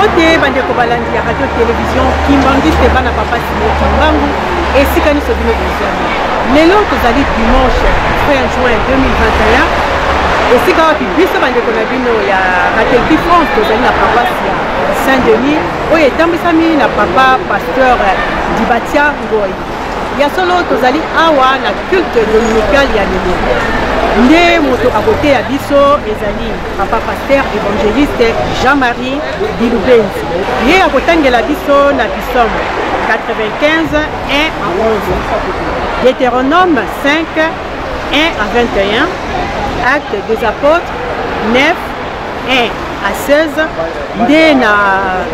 Mbote bandeko balandi ya radio television Kimbanguiste bana papa Simon Kimbangu esika nyonso bino bozwami. Lelo tozali dimanche 20 juin 2021 esika wapi biso bandeko na bino ya Ratelki France tozali na paroisse ya Saint-Denis oyo etambwisami na papa pasteur Dibatia Ngoi. Ya solo tozali awa na culte dominical ya lelo nde moto akoteya biso ezali papa pasteur évangéliste Jean-Marie Dilubenzi. Ye akotangela biso na Psaume 95 1 à 11, Deutéronome 5 1 à 21, Actes des Apôtres 9 1 à 16 nde na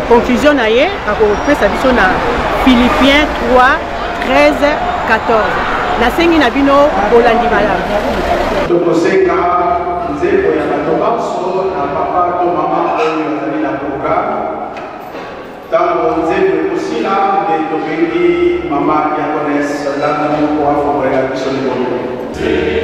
conclusion na ye akopesa biso na Philippiens 3 13 14. Nasengi na bino bolandi malamu. Tokosenga nzembo ya bato banso na papa to mama oyo azali na programme. Ntango nzembo ekosila nde tobengi mama diakonese Landu po afongolela biso libondeli.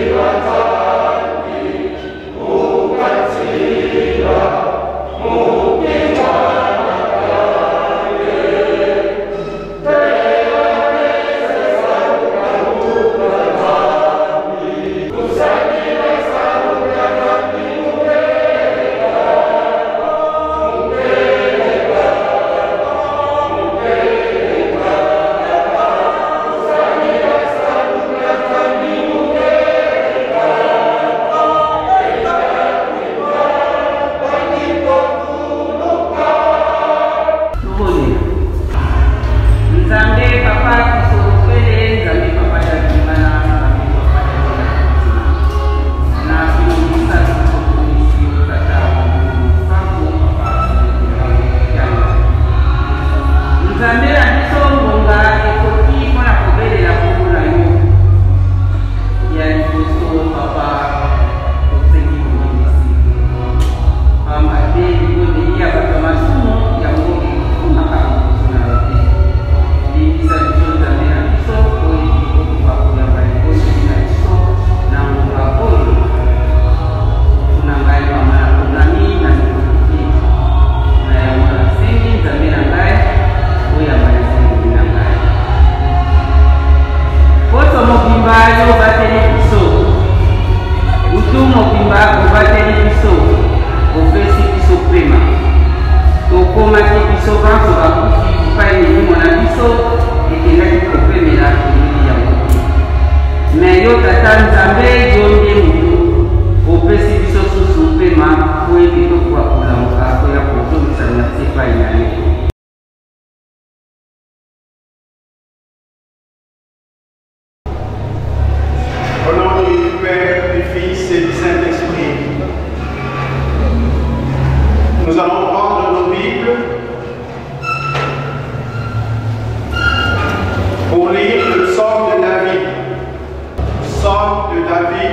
Au nom du Père, du Fils et du Saint-Esprit, nous allons prendre nos Bibles pour lire le psaume de David. Psaume de David.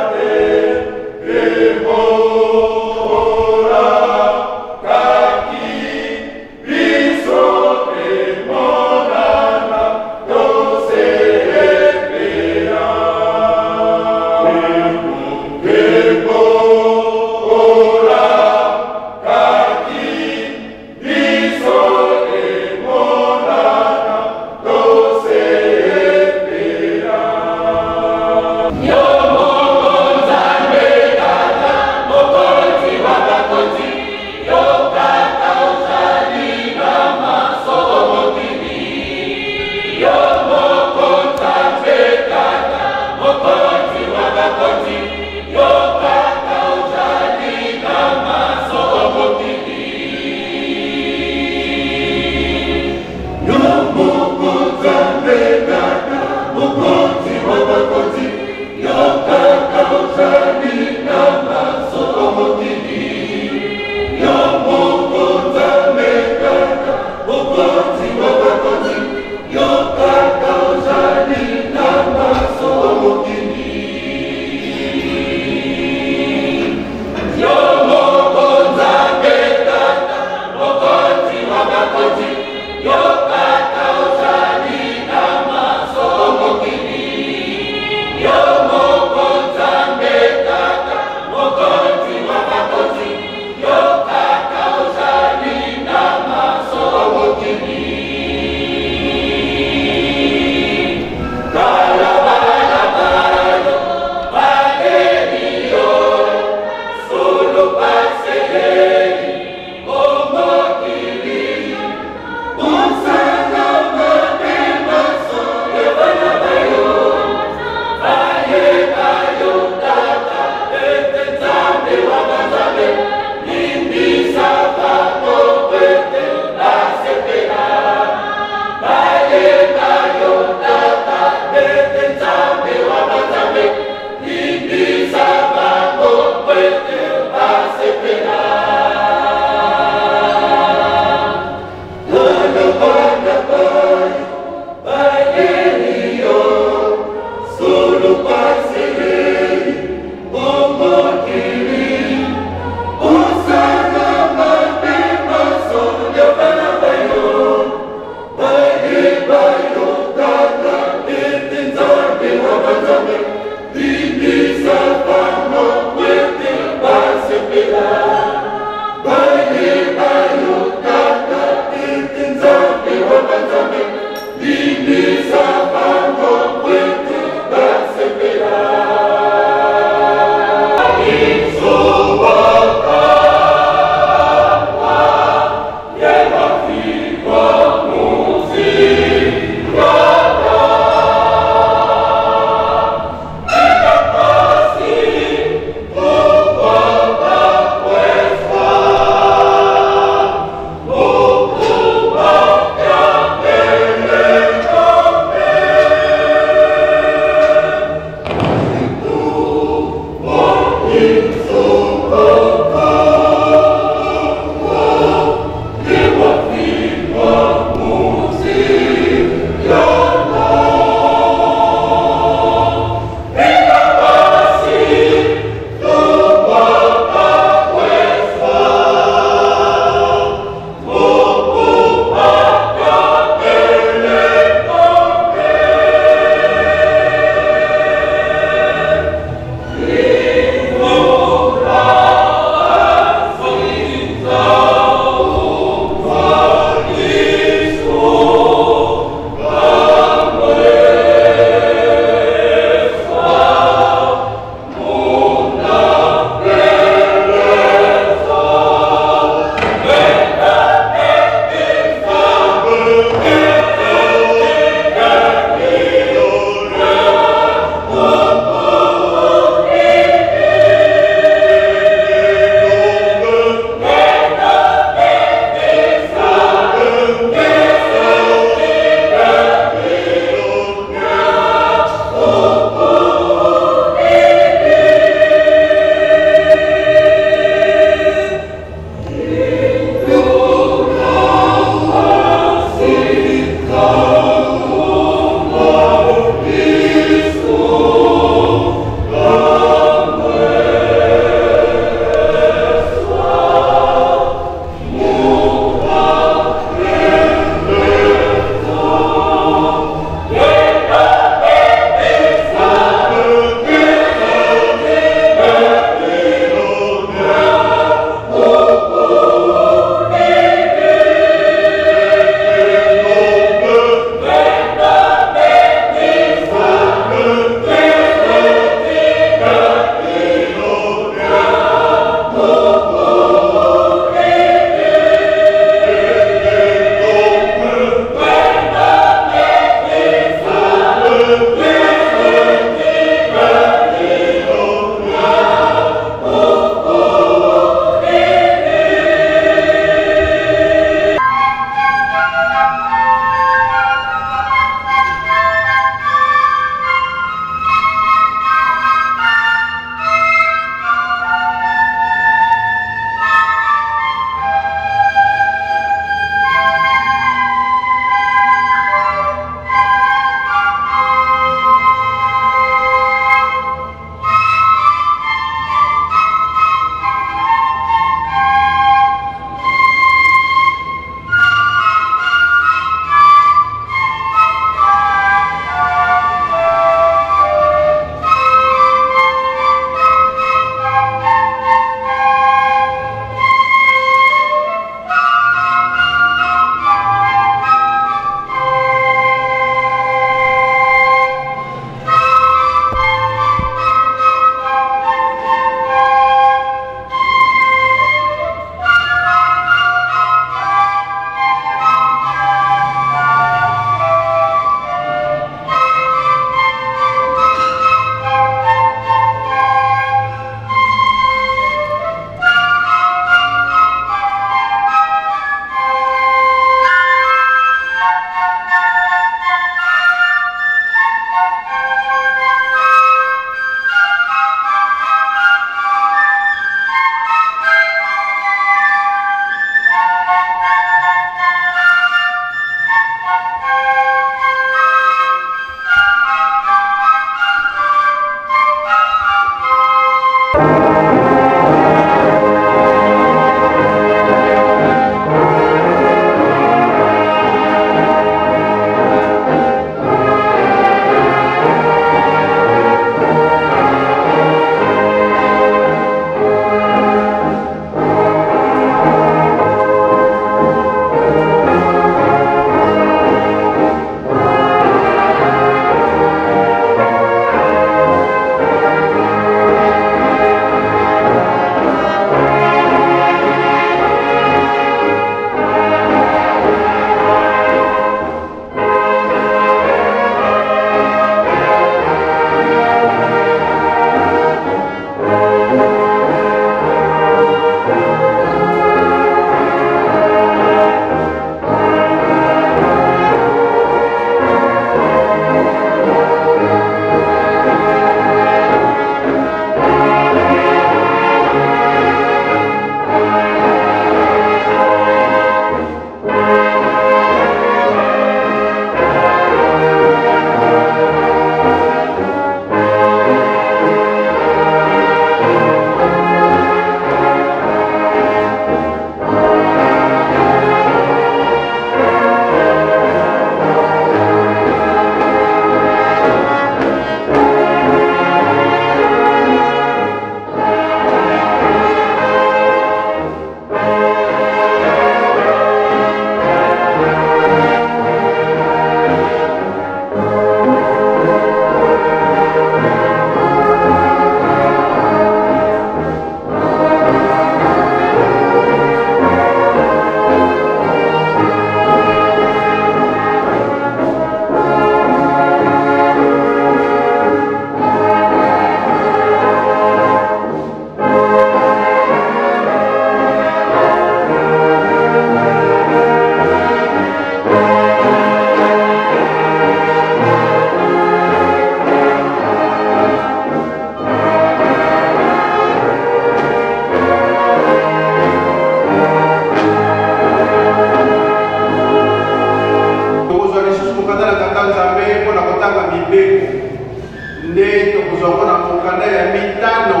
mokanda ya mitano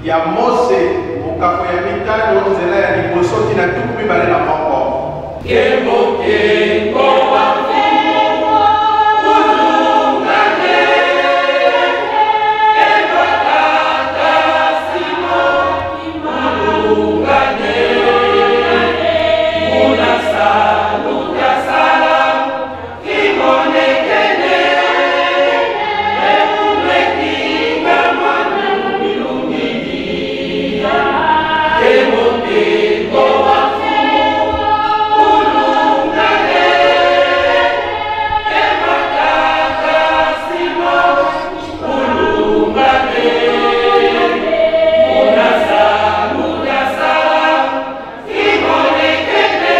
ya Mose, mokapo ya mitano, nzela ya liboso tii na 21. Nkembo, nkembo wa Mfumu, ulungane. Nkembo Tata Simon, ulungane. Muna saluta sala, kimonekene. Ekumwekinga mwana milungidi. Nkembo, nkembo wa Mfumu, ulungane. Nkembo Tata Simon, ulungane. Muna saluta sala, kimonekene.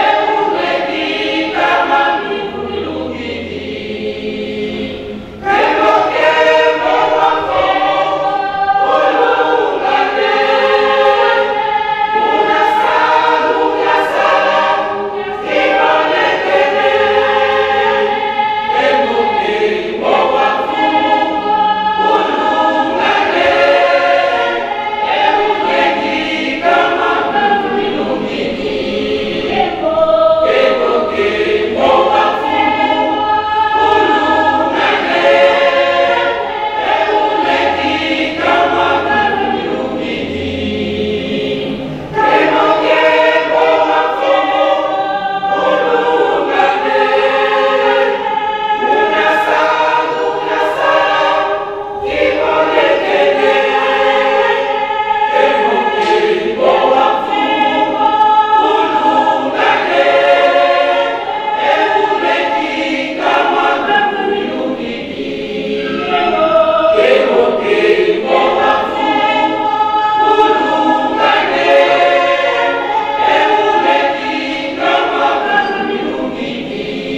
Ekumwekinga mwana milungidi. Nkembo, nkembo wa Mfumu, ulungane. Muna saluta sala, kimonekene. Nkembo, nkembo wa Mfumu, ulungane. Ekumwekinga mwana milungidi. Nkembo, nkembo wa Mfumu, ulungane. Ekumwekinga mwana milungidi. Nkembo, nkembo wa Mfumu, ulungane. Muna saluta sala, kimonekene. Nkembo, nkembo wa Mfumu, ulungane. Ekumwekinga mwana milungidi. Nkembo, nkembo wa Mfumu, ulungane. Ekumwekinga mwana milungidi.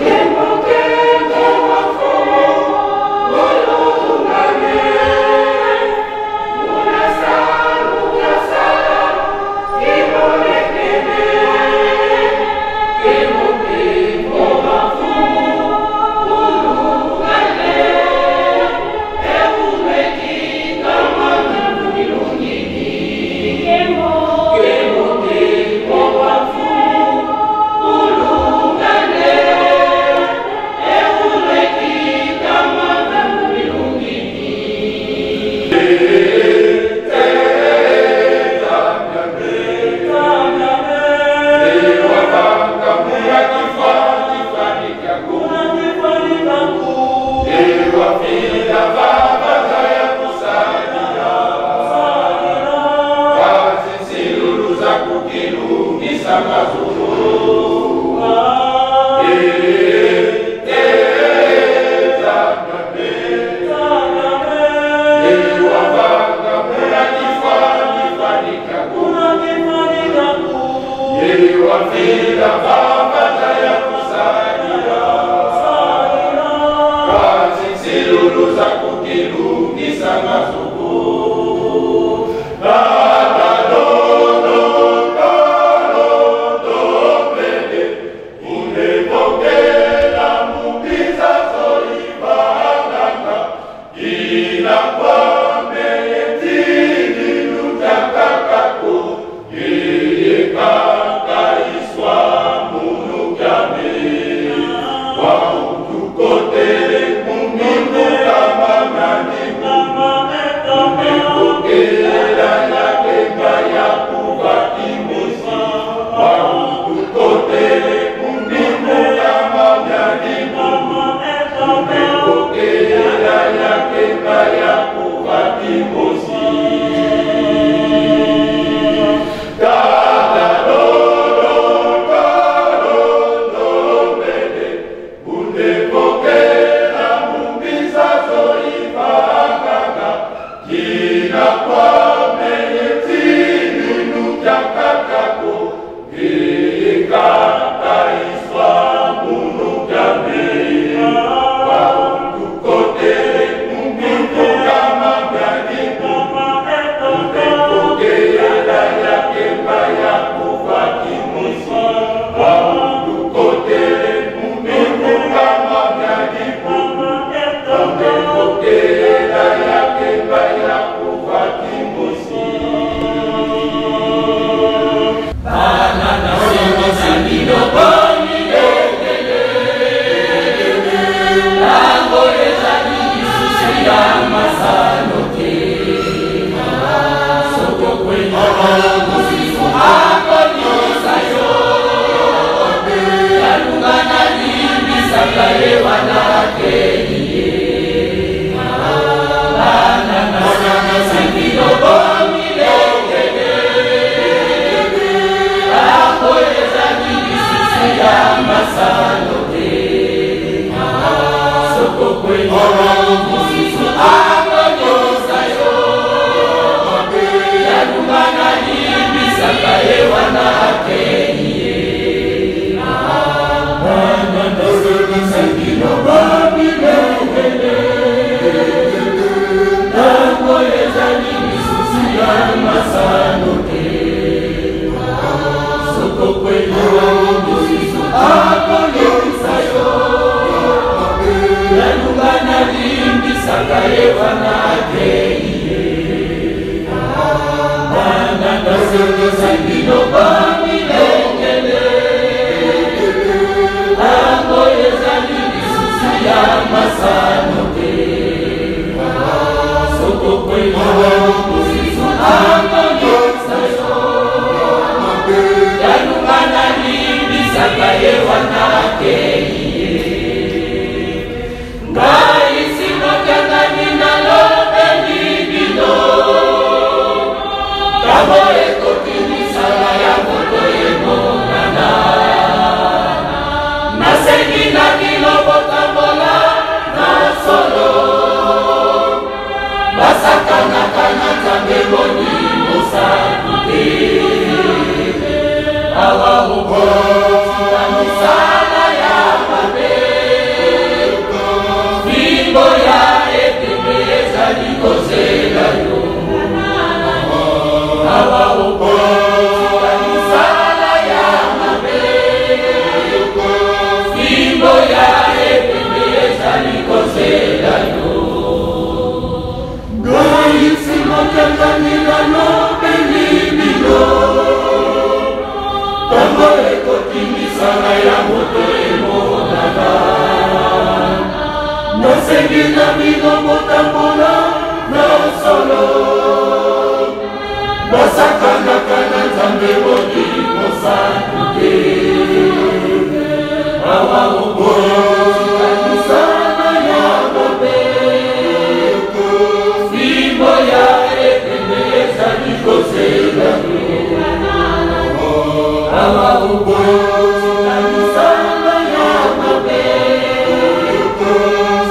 Nkembo, nkembo wa Mfumu, ulungane. Muna saluta sala, kimonekene. Nkembo, nkembo wa Mfumu, ulungane. Ekumwekinga mwana milungidi. Nkembo, nkembo wa Mfumu, ulungane. Ekumwekinga mwana milungidi. Tosengi bomilengele, tango ezali lisusu ya masano te. Sokokwela mosusu akolisa yo, Yalunga nalimbisaka ye wana akei ye. Ngai simokiangani nalobeli bino, tango ekoki misala ya moto emonana. Nasengi na bino botambola na solo, basakanaka na Nzambe molimo santu te. Awa okotika misala ya mabe, fimbo ya eteme ezali kozela yo. Awa okotika misala ya mabe, fimbo ya eteme ezali kozela yo. Ngai simokiangani nalobeli bino, tango ekoki misala ya moto emonana. Nasengi na bino botambola na solo, basakanaka na Nzambe molimo santu te. Awa okotika misala ya mabe, fimbo ya eteme ezali kozela yo. Awa okotika misala ya mabe,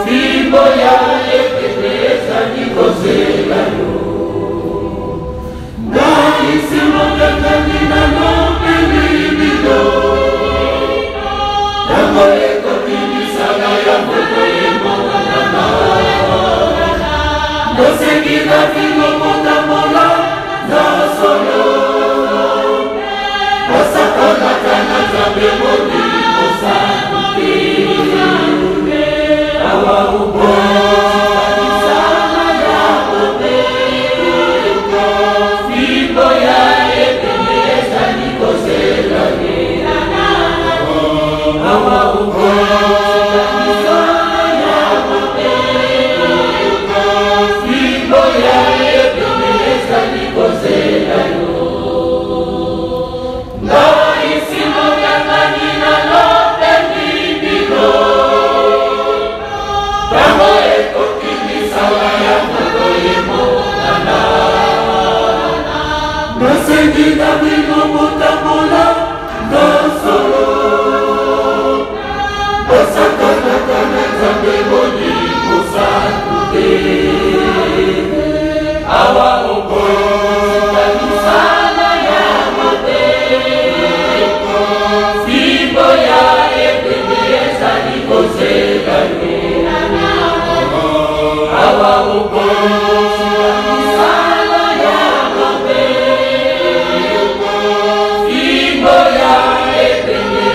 fimbo ya eteme ezali kozela yo. Ngai simokiangani nalobeli bino, tango ekoki misala ya moto emonana. Nasengi na bino botambola na solo, basakanaka na Nzambe molimo santu te. Awa okotika misala ya mabe, fimbo ya eteme ezali kozela yo. Awa okotika misala ya mabe, fimbo ya eteme ezali kozela yo. Ngai simokiangani nalobeli bino, tango ekoki misala ya moto emonana. Nasengi na bino botambola na solo, basakanaka na Nzambe molimo santu te. Awa okotika misala ya mabe, fimbo ya eteme ezali kozela yo. Awa okotika misala ya mabe, fimbo ya eteme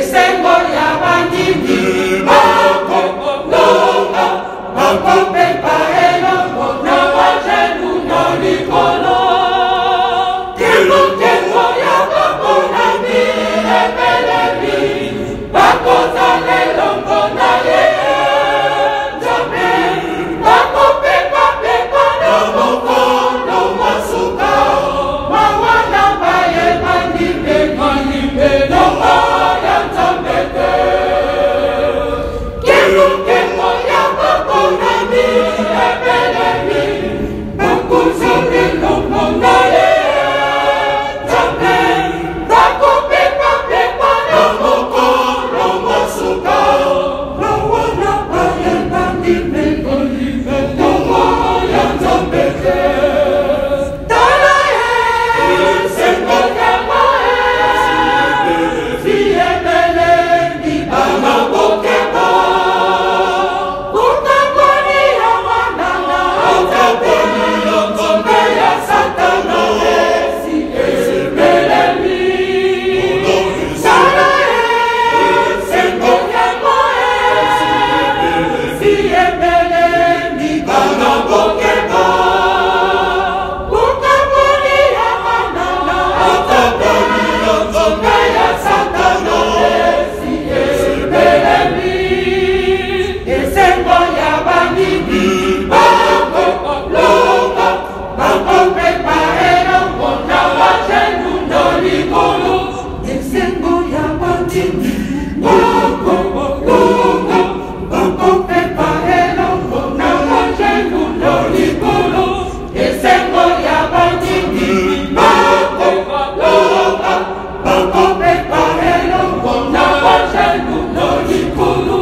Esengo ya bandimi bakolonga, bakopepa elongo na banjelu na likolo. Nkembo ya baponami ebelemi, bakozala elongo na ye Nzambe, bakopepapepa na mokolo mwa suka. Mawa na baye bandimeli elongo ya Nzambe te. Nkembo ya baponami ebelemi, bakozala elongo na ye Nzambe, bakopepapepa na mokolo mwa suka. Mawa na baye bandimeli elongo ya Nzambe te. Tala esengo ya bae, ebelemi bana bokeba. Bokabwani ya wana na Nzambe ya Satana esi ebelemi. Tala esengo ya bae, ebelemi bana bokeba. Bokabwani ya wana na Nzambe ya Satana esi ebelemi. Esengo ya bandimi bakolonga, bakopepa elongo na banjelu na likolo. Esengo ya bandimi bakolonga, bakopepa elongo na banjelu na likolo. Esengo ya bandimi bakolonga, bakopepa elongo na banjelu na likolo.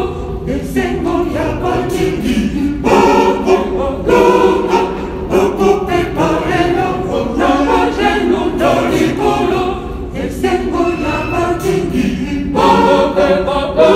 Esengo ya bandimi bakolonga, bakopepa elongo na banjelu na likolo. Esengo ya bandimi bakolonga.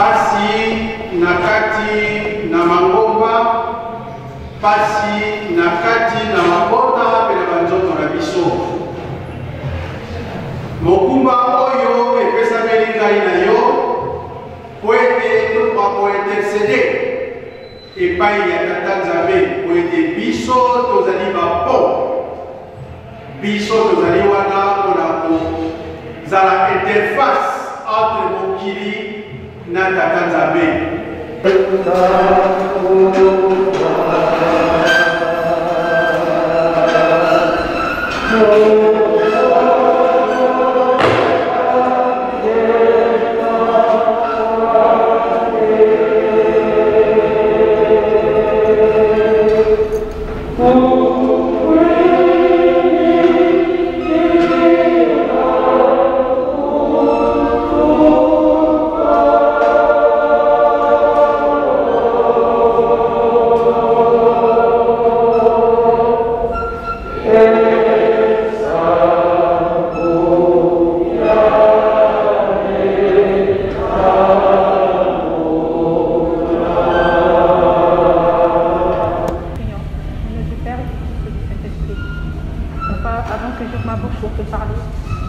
Pasi na kati na mangomba, pasi na kati na mabota mpe na banzoto na biso. Mokumba oyo epesameli ngai na yo mpo ete tokoka kointercede epai ya Tata Nzambe, mpo ete biso tozali bapo, biso tozali wana mpona kozala interface entre mokili na Tata Nzambe.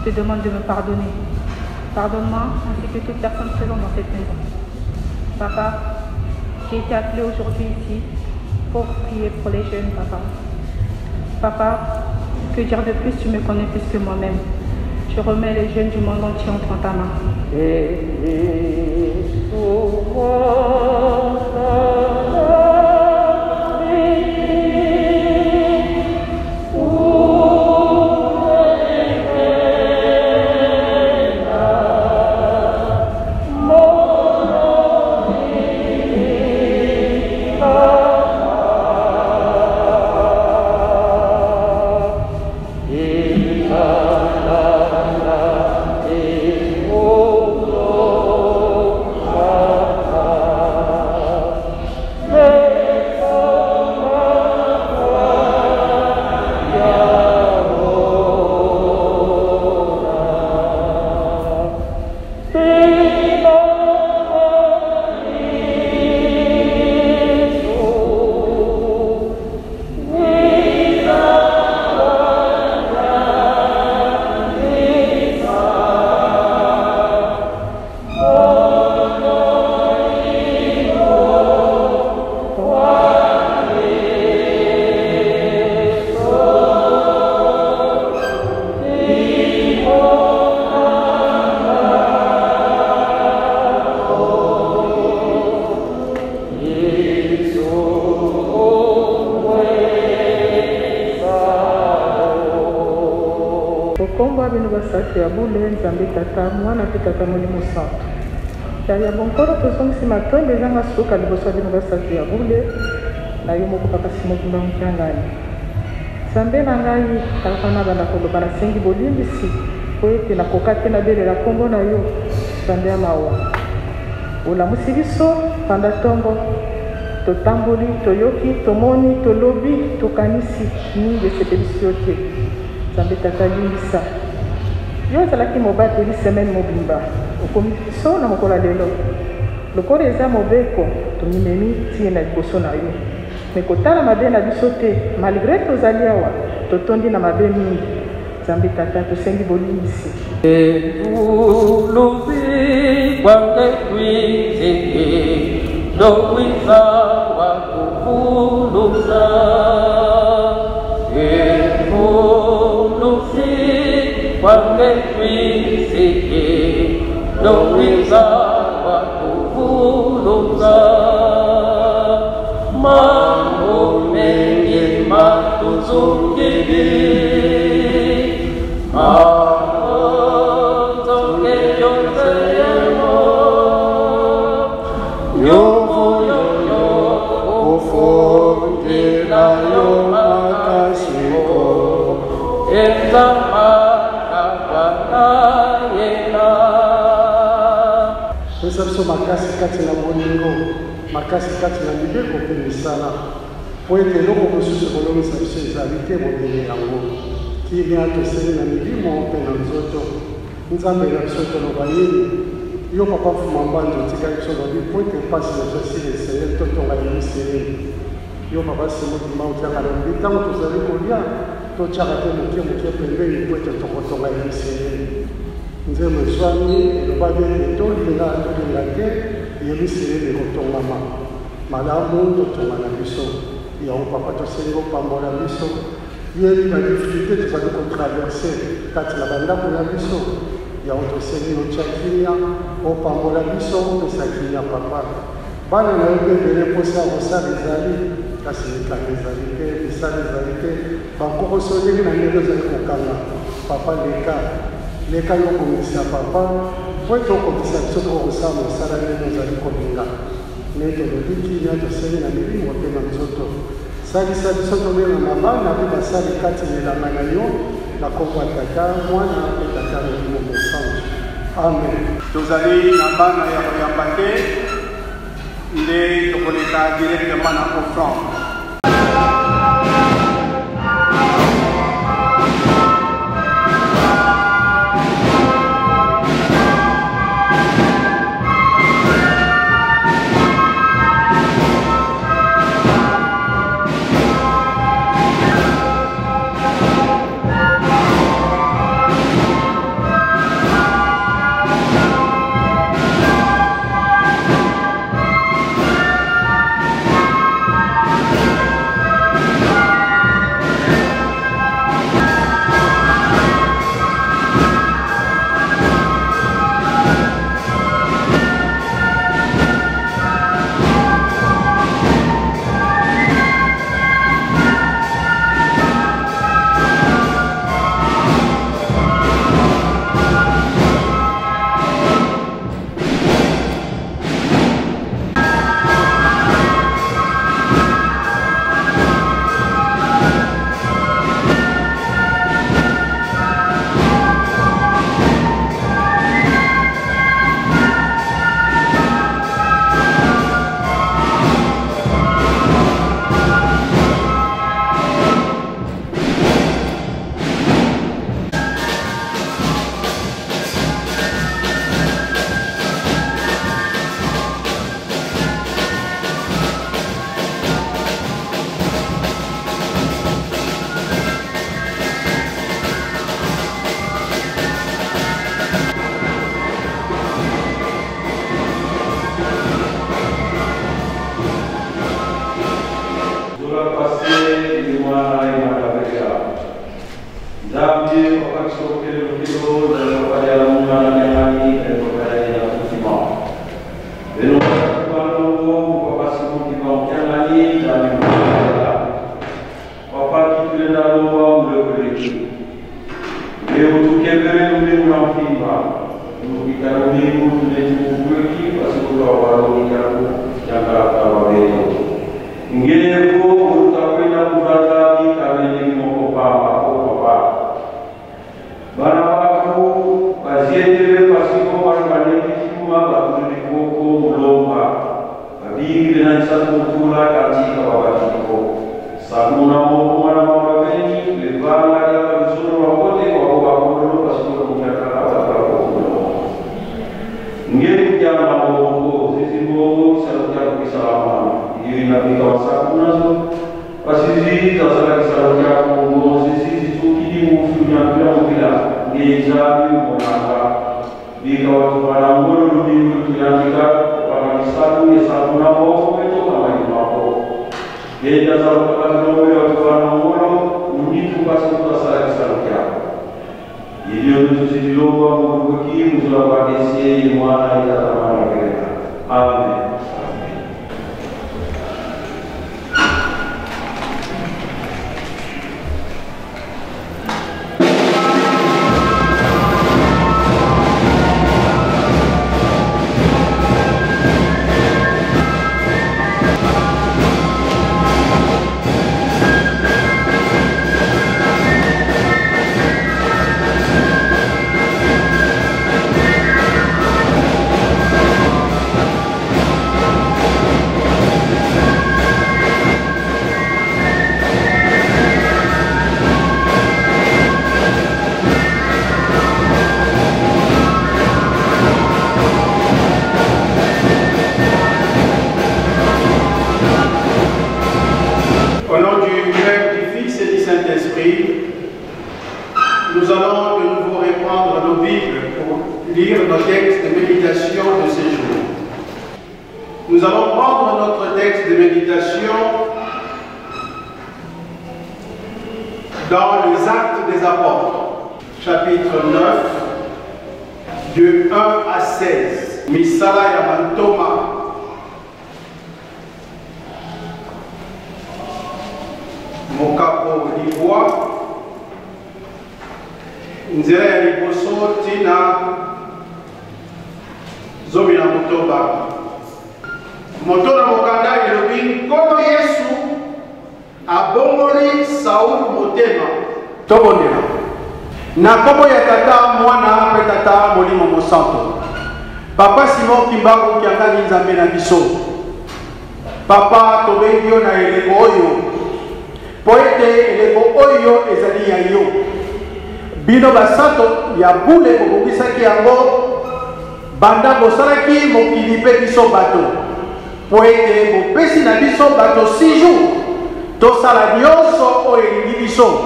Je te demande de me pardonner. Pardonne-moi ainsi que toute personne présente dans cette maison. Papa, j'ai été appelée aujourd'hui ici pour prier pour les jeunes, papa. Papa, que dire de plus, tu me connais plus que moi-même. Je remets les jeunes du monde entier entre ta main. Okombo bino basatu ya bule Nzambe Tata, Mwana mpe Tata Molimo Santu. Ya ya bonkolo tozongisi matondo ezanga suka liboso ya bino basatu ya bule na yo moko Papa Simon Kimbangu Kiangani. Nzambe na ngai, kaka nabanda koloba nasengi bolimbisi mpo ete nakoka te nabelela nkombo na yo, Nzambe ya mawa. Olamusi biso banda ntongo, totamboli, toyoki, tomoni, tolobi, tokanisi mingi esepelisi yo te. Nzambe Tata limbisa. Yo ozalaki mobateli semaine mobimba, okomi biso na mokolo ya lelo. Lokola eza mobeko, tomimemi tii na liboso na yo. Me kotala mabe na biso te, malgre tozali awa, totondi na mabe mingi. Nzambe Tata, tosengi bolimbisi. Pesa biso makasi kati na bolingo, makasi kati na mibeko mpe misala, mpo ete eloko mosusu ekolongisa biso ezali te bobele yango. Kimia toseli na milimo mpe na nzoto. Nzambe na biso, toloba nini? Yo papa Mfuma Mbanzo otikali biso olobi mpo ete mpasi na biso esila esengeli totonga Yelusalemi. Yo papa Simon Kimbangu tiaka lobi ntango tozali kolia totyaka te moke moke pembeni mpo ete tokotonga Yelusalemi. Nzembo ezwami elobaki ete tolinga tolinga te Yelusalemi ekotongama. Malamu totonga na biso. Yango papa tosengi opambola biso. Yebi ba difficultes tozali ko traverser kati na ba ndako na biso, yango tosengi otia kimia, opambola biso, opesa kimia papa. Bana na yo mpe ebele mposa ya kosala ezali, kasi mikanda ezali te, misala ezali te, bankokoso ndenge na ndenge ezali kokanga. Papa leka, leka yo obongisa papa, mpo ete okokisa biso tokoka kosala mosala ndenge ozali kolinga. Nde tolobi kimia tosengi na milimo mpe na nzoto. Salisa biso tobengama bana mpe basali kati na elanga na yo, na nkombo ya Tata, Mwana mpe Tata Molimo Mosantu. Amen. Tozali na bana ya koyamba te, nde tokoleka directement na offrande. Nous allons de nouveau reprendre nos Bibles pour lire nos textes de méditation de ces jours. Nous allons prendre notre texte de méditation dans les Actes des Apôtres, chapitre 9, de 1 à 16. Misala ya bantoma. Mokapo libwa. Nzela ya liboso tina 16. Moto na mokanda elobi Nkolo Yesu abongoli Saul motema. Tobondela. Na nkombo ya Tata, Mwana mpe Tata Molimo Mosanto. Papa Simon Kimbangu Kiangani Nzambe na biso. Papa, tobengi yo na eleko oyo mpo ete eleko oyo ezali ya yo. Bino basanto ya bule bobongisaki yango banda bosalaki mokili mpe biso bato, mpo ete bopesi na biso bato 6 jours tosala nyonso oyo elingi biso,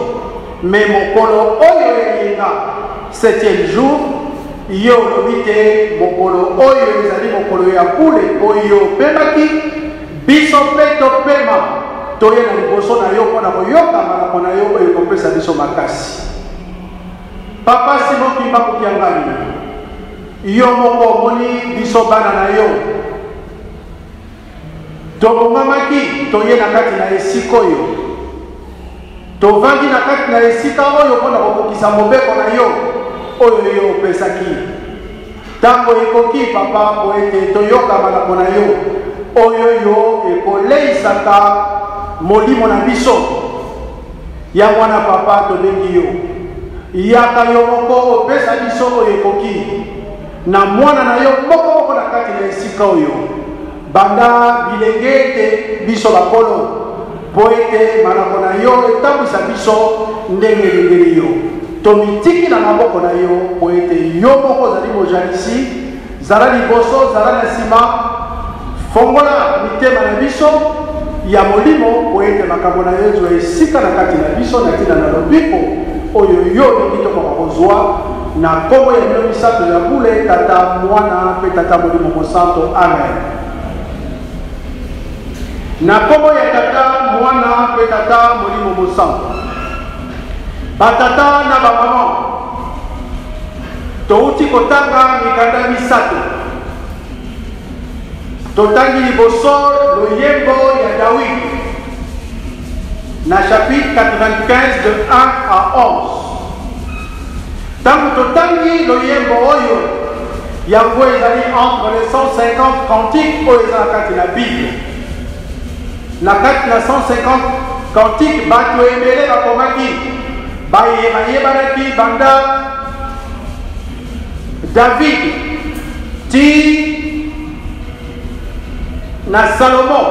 me mokolo oyo ya eyenga 7e jour yo olobi te mokolo oyo ezali mokolo ya bule oyo opemaki, biso mpe topema, toye na liboso na yo mpo na koyoka malako na yo oyo ekopesa biso makasi. Papa Simon Kimbangu Kiangani, yo moko omoni biso bana na yo tobongamaki, toye na kati na esika oyo, tovandi na kati na esika oyo mpo na kokokisa mobeko na yo oyo yo opesaki. Ntango ekoki, Papa, mpo ete toyoka malako na yo oyo yo ekoleisaka molimo na biso. Yango wana, Papa, tobengi yo, yaka yo moko opesa biso oyo ekoki na mwana na yo moko moko na kati na esika oyo, banda bilenge ete biso bakolo, mpo ete malako na yo etambwisa biso ndenge elingeli yo. Tomitiki na maboko na yo, mpo ete yo moko ozali mojalisi. Zala liboso, zala na nsima, fongola mitema na biso ya molimo, mpo ete makambo na yo ezwa esika na kati na biso na ntina na lobiko oyo yo olingi tokoka kozwa na nkombo ya bino misato ya bule, Tata, Mwana mpe Tata Molimo Mosanto. Amen. Na nkombo ya Tata, Mwana mpe Tata Molimo Mosanto. Batata na bamama, touti kotanga mikanda misato. Totangi liboso loyembo ya Dawidi na chapitre 95 de 1 à 11. Ntango totangi loyembo oyo, yango ezali entre les 150 cantiques oyo eza na kati na Bible. Na kati na 150 cantiques, bato ebele bakomaki, baye bayebanaki banda David ti na Salomo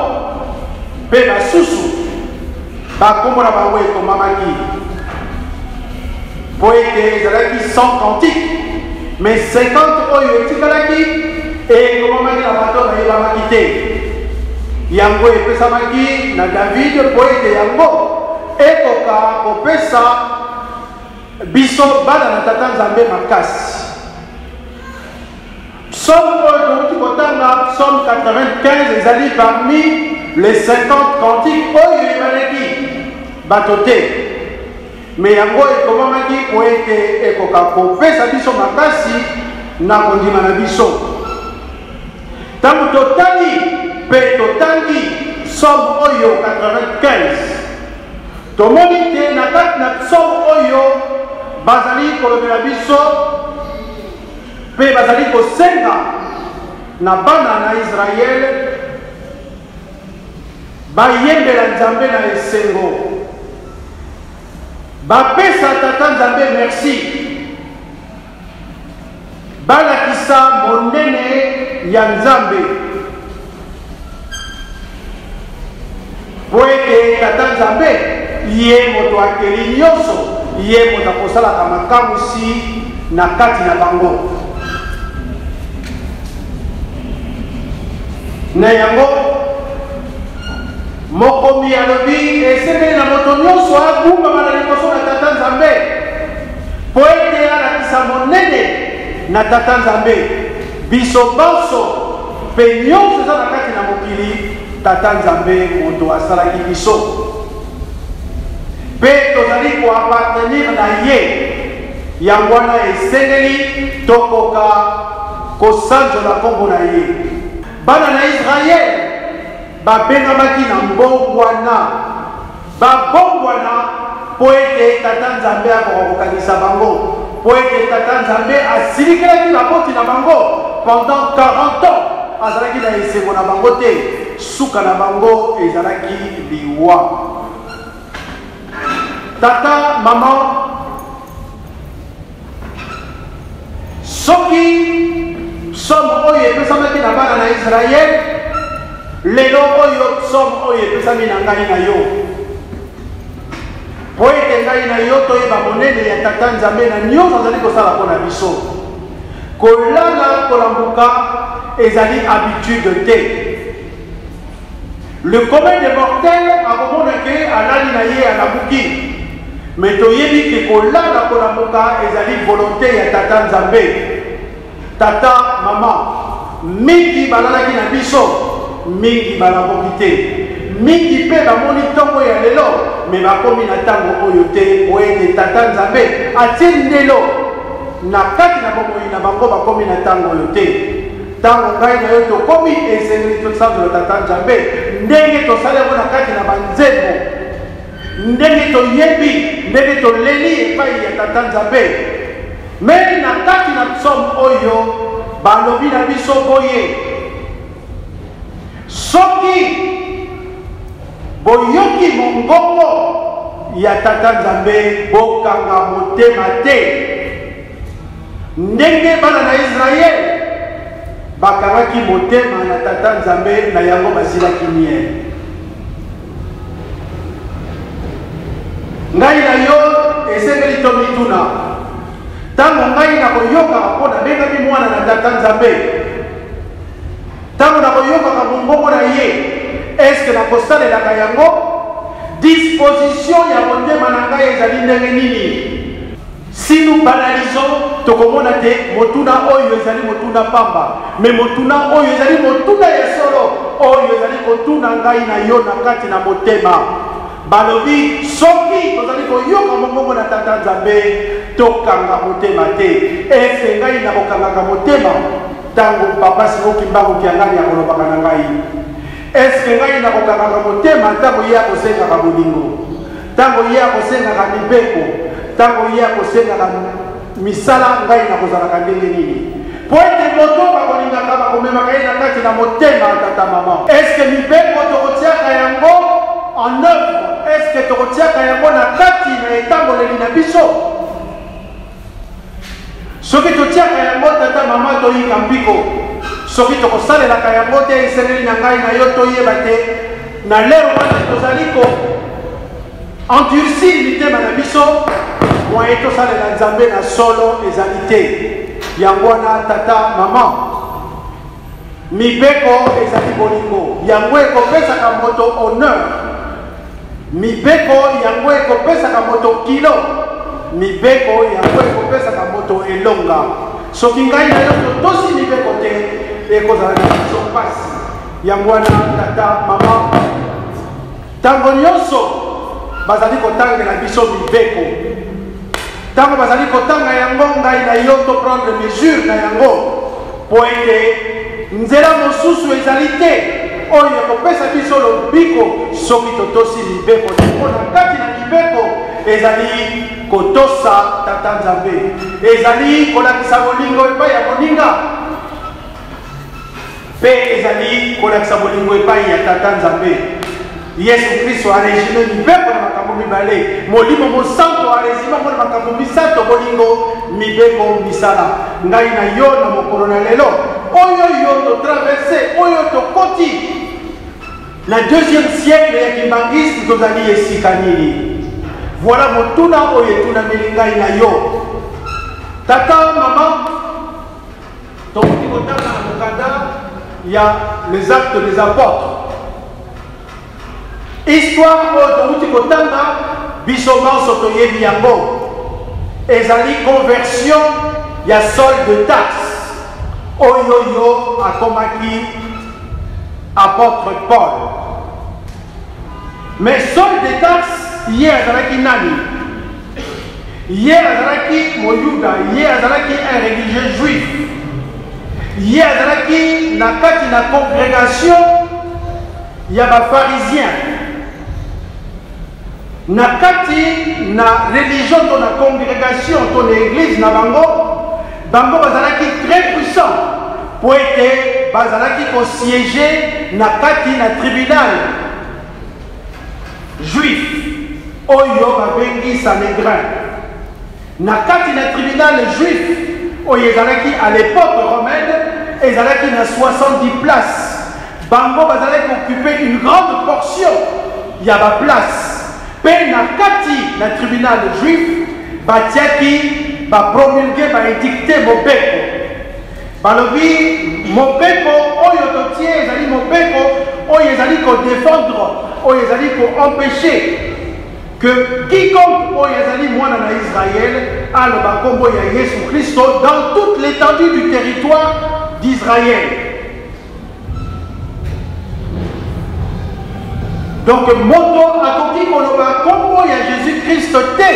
mpe basusu bakombo na bango ekomamaki, mpo ete ezalaki 100 cantiques, mais 50 oyo etikalaki ekomamaki na bato bayebamaki te. Yango epesamaki na David mpo ete yango ekoka kopesa biso bana na Tata Nzambe makasi. Psaume oyo touti kotanga, psaume 95, ezali parmi les 50 cantiques oyo eyebanaki bato te, me yango ekomamaki mpo ete ekoka kopesa biso makasi na kondima na biso. Ntango totali mpe totangi psaume oyo 95, tomoni te na kati na psaume oyo bazali kolobela biso mpe bazali kosenga na bana na Israele bayembela Nzambe na esengo, bapesa Tata Nzambe merci, balakisa monene ya Nzambe, mpo ete Tata Nzambe ye moto akeli nyonso, ye moto akosalaka makamwisi na kati na bango. Na yango mokomi alobi esengeli na moto nyonso agumbama na liboso na Tata Nzambe. Mpo ete alakisa monene na Tata Nzambe, biso banso mpe nyonso eza na kati na mokili, Tata Nzambe moto asalaki biso mpe tozali koappartenir na ye. Yango wana esengeli tokoka kosanzola nkombo na ye. Bana na Israele babengamaki na mbongwana. Babongwana mpo ete Tata Nzambe akoka kokanisa bango, mpo ete Tata Nzambe asilikelaki baboti na bango pendant 40 ans, azalaki na esengo na bango te, suka na bango ezalaki liwa. Tata, mama, soki psaume oyo epesamaki na bana na Israele, lelo oyo psaume oyo epesami na ngai na yo, mpo ete ngai na yo toyeba monene ya Tata Nzambe na nyonso azali kosala mpo na biso. Kolala kolambuka ezali habitude te. Le commun des mortels akomona ke alali na ye alamuki, mais toyebi ke kolala kolamuka ezali volonte ya Tata Nzambe. Tata, mama, mingi balalaki na biso, mingi balamuki te, mingi mpe bamoni ntongo ya lelo, mais bakomi na ntango oyo te, po ete Tata Nzambe atie ndelo na kati na bomoi na bango, bakomi na ntango oyo te. Ntango ngai na yo tokomi, esengeli tosanzola Tata Nzambe ndenge tosali yango na kati na banzembo, ndenge toyebi, ndenge toleli epai ya Tata Nzambe. Me na kati na psaume oyo balobi na biso boye: soki boyoki mongongo ya Tata Nzambe, bokanga motema te. Ndenge bana na Israele bakangaki motema na Tata Nzambe, na yango basilaki nie. Ngai na yo esengeli tomituna, ntango ngai nakoyokaka mpo nabengami mwana na Tata Nzambe, ntango nakoyokaka mongongo na ye, eske nakosalelaka yango? Disposition ya motema na ngai ezali ndenge nini? Si nous banalisons, tokomona te motuna oyo ezali motuna pamba, mais motuna oyo ezali motuna ya solo, oyo ezali kotuna ngai na yo na kati na motema. Balobi soki tozali koyoka mongongo na Tata Nzambe, tokanga motema te. Ese ngai nakokangaka motema ntango Papa Simon Kimbangu Kiangani akolobaka na ngai? Eske ngai nakokangaka motema ntango ye akosengaka bolingo? Ntango ye akosengaka mibeko, ntango ye akosengaka misala, ngai nakozalaka ndenge nini? Mpo ete moto bakolingaka bakomemaka ye na kati na motema. Tata, mama, eske mibeko tokotiaka yango en œuvre? Eske tokotiaka yango na kati na etamboleli na biso? Soki totiaka yango, tata, mama, toyika mpiko. Soki tokosalelaka yango te, esengeli na ngai na yo toyeba te na lero wana tozali ko endurcir mitema na biso, moye tosalela Nzambe na solo ezali te. Yango wana, tata, mama, mibeko ezali bolingo, yango ekopesaka moto honneur. Mibeko yango ekopesaka moto kilo, mibeko yango ekopesaka moto elonga. Soki ngai na yo totosi mibeko te, ekozala na biso mpasi. Yango wana, tata, mama, ntango nyonso bazali kotangela biso mibeko, ntango bazali kotanga yango, ngai na yo to prendre mesure na yango, mpo ete nzela mosusu ezali te oyo ekopesa biso lobiko soki totosi mibeko te. Mpo na kati na mibeko ezali kotosa Tata Nzambe, ezali kolakisa bolingo epai ya moninga, mpe ezali kolakisa bolingo epai ya Tata Nzambe. Yesu Kristo aresume mibeko na makambo mibale, Molimo Mosanto aresume yango na makambo misato: bolingo, mibeko, misala. Ngai na yo na mokolo na lelo oyo yo totraverse, oyo tokoti na deuxième siècle ya kimbanguiste, tozali esika nini? Voilà motuna oyo etunameli ngai na yo, tata, mama. Tokoki kotanga na mokanda ya Les Actes des Apôtres histoire oyo towuti kotanga, biso banso toyebi yango. Ezali conversion ya Saul de Tarse oyoyo akomaki apôtre Paul. Mais Saul de Tarse ye azalaki nani? Ye azalaki moyuda, ye azalaki un religieux juif. Ye azalaki na kati na congrégation ya ba pharisiens. Na kati na religion to na congregation to na eglise na bango, bango bazalaki très puissant mpo ete bazalaki kosiege na kati na tribunal juif oyo babengi Sanhedrin. Na kati na tribunal juif oyo ezalaki à l'époque romaine, ezalaki na 70 places. Bango bazalaki kooccupe une grande portion ya ba place mpe na kati na tribunal juif batiaki ba promulgue ba edicte mobeko. Balobi mobeko oyo totie ezali mobeko oyo ezali kodefendre, oyo ezali koempêche que quiconque oyo azali mwana na Israël aloba nkombo ya Yesu Kristo dans toute l'étendue du territoire d'Israël. Donc moto akoki koloba nkombo ya Jésus Christ te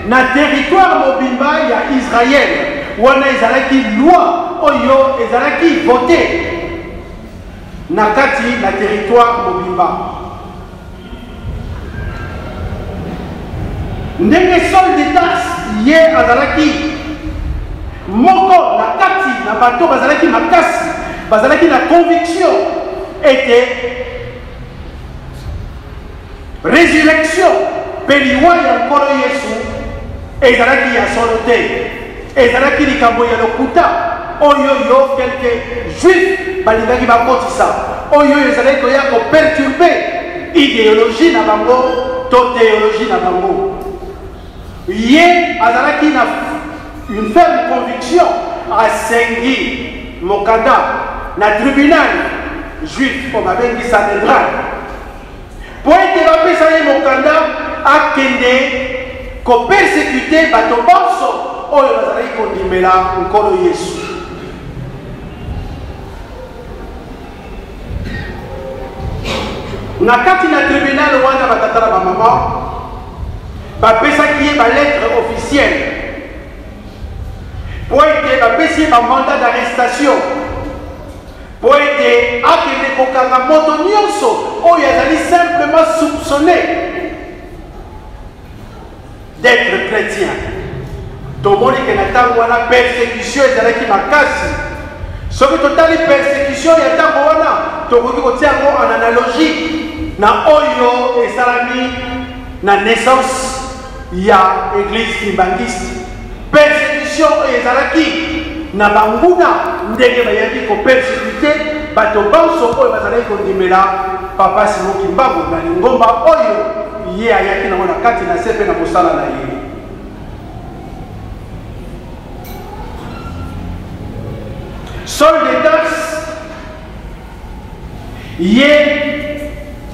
na territoire mobimba ya Israël. Wana ezalaki loi oyo ezalaki vote na kati na territoire mobimba. Ndenge Saul de Tarse ye azalaki moko na kati na bato bazalaki makasi, bazalaki na conviction ete resurrection mpe liwa ya Nkolo Yesu ezalaki ya solo te, ezalaki likambo ya lokuta oyo yo quelque juif balingaki bakotisa, oyo ezalaki koya koperturbe idéologie na bango to théologie na bango. Ye azalaki na une ferme conviction, asengi mokanda na tribunal juif oyo babengi Sanhedrin mpo ete bapesa ye mokanda akende kopersekute bato banso oyo bazalaki kondimela Nkolo Yesu. Na kati na tribunal wana, batata na bamama bapesaki ye balettre officielle mpo ete bapesi ye bamandat d'arrestation mpo ete akende kokanga moto nyonso oyo azali simplement soupçonné d'être chrétien. Tomoni ke na ntango wana persécution ezalaki makasi. Soki totali persécution ya ntango wana, tokoki kotia yango en analogie na oyo esalami na naissance ya église kimbanguiste. Persecution oyo ezalaki na banguna ndenge bayaki kopersecute bato banso oyo bazalaki kondimela Papa Simon Kimbangu na lingomba oyo ye ayaki nango na kati na se mpe na mosala na ye. Saul de Tarse ye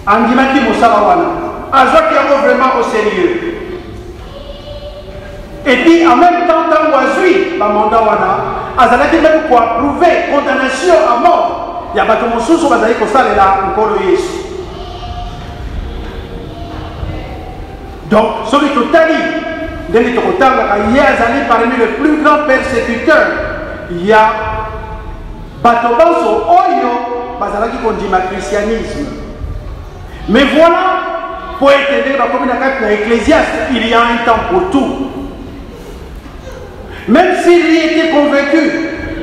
andimaki mosala wana, azwaki yango vraiment au sérieux. Et puis en même temps, ntango azwi bamandat wana, azalaki meme koapprouve condamnation à mort ya bato mosusu bazali kosalela Nkolo Yesu. Donc soki totali ndenge tokotangaka, ye azali parmi le plus grand persécuteur ya bato banso oyo bazalaki kondima christianisme. Mais voilà, po ete ndenge bakomi na kati na Ecclésiaste, il y a un temps pour tout. Même s'il y était convaincu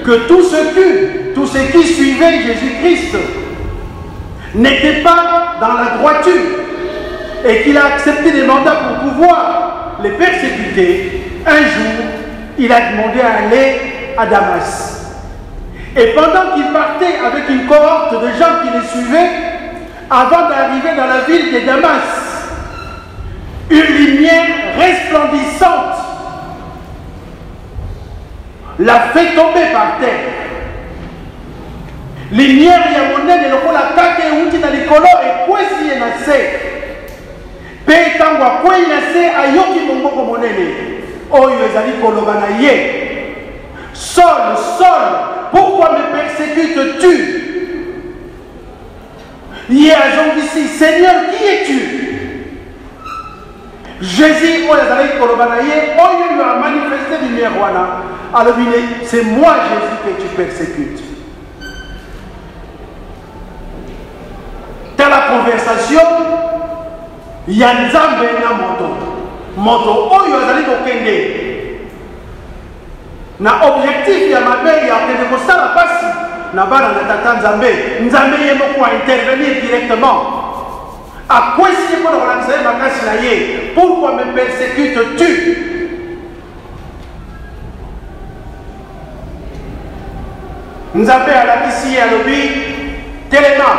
que tous ceux qui suivaient Jésus-Christ n'étaient pas dans la droiture et qu'il a accepté des mandats pour pouvoir les persécuter, un jour, il a demandé à aller à Damas. Et pendant qu'il partait avec une cohorte de gens qui le suivaient, avant d'arriver dans la ville de Damas, une lumière resplendissante l'a fait tomber par terre. Lumière ya monene lokola kake euti na likolo ekwesi ye na se. Mpe ntango akwei na se, ayoki mongongo monene. oyo ezali koloba na ye, Saul, Saul, pourquoi me persécutes-tu? Ye azongisi, Seigneur, qui es-tu? Jésus oyo azalaki koloba na ye, oyo oyo amanifeste lumière wana, alobi ne, c'est moi Jésus que tu persécutes. Tala conversation ya Nzambe na moto. Moto oyo azali kokende na objectif ya mabe ya kokende kosala pasi na bana na tata Nzambe, Nzambe ye moko a intervenir directement, akwesi ye mpo na kolakisa ye makasi na ye. Pourquoi me persécutes-tu? Nzambe alakisi ye, alobi, telema,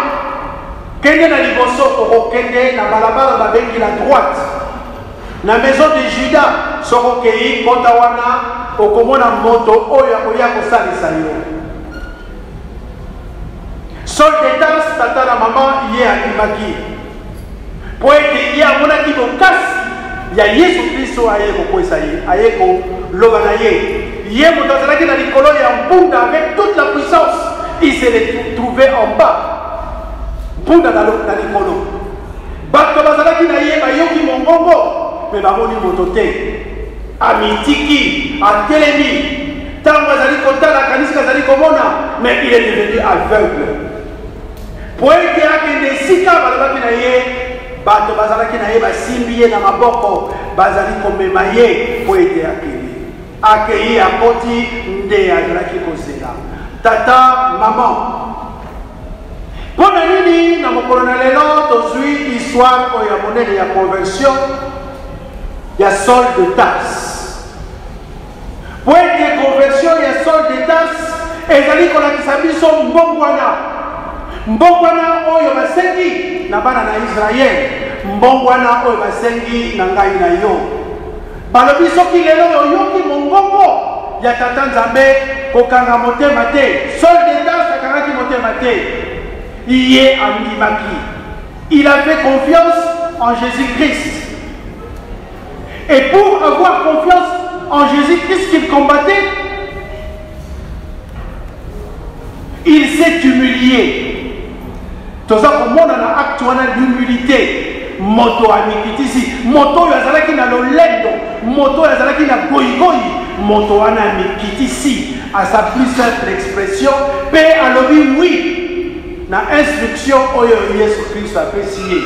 kende na liboso, okokende na balabala babengi la droite, na maison de Juda. Soki okei kota wana, okomona moto oyo akoya kosalisa yo. Saul de Tarse, tata na mama, ye andimaki, mpo ete ye amonaki bokasi ya Yesu Klisto aye kokwesa ye, aye koloba na ye. Ye moto azalaki na likolo ya mpunda avec toute la puissance, il se retrouvait en bas, mpunda na likolo. Bato bazalaki na ye bayoki mongongo, me bamoni moto te. Amitiki, atelemi, ntango azali kotala, akanisi azali komona, mais il est devenu aveugle. Mpo ete akende esika balobaki na ye, bato bazalaki na ye basimbi ye na maboko, bazali komema ye mpo ete akende. Akei, akoti nde azalaki kozela. Tata, mama, mpo na nini na mokolo na lelo tozwi histoire oyo ya monene ya conversion ya Saul de Tarse? Mpo ete conversion ya Saul de Tarse ezali kolakisa biso mbongwana, mbongwana oyo basengi na bana na Israele, mbongwana oyo basengi na ngai na yo. Balobi soki lelo oyoki mongongo ya Tata Nzambe, kokanga motema te. Saul de Tarse akangaki motema te, ye andimaki. Il avait confiance en Jésus-Christ. Et pour avoir confiance en Jésus-Christ qu'il combattait, il s'est humilié. Toza komona na acte wana l'humilité. Moto amikitisi, moto oyo azalaki na lolendo, moto oyo azalaki na goyigoyi, moto wana amikitisi à sa plus simple expression pe alobi oui na instruction oyo Yesu Kristo apesi ye.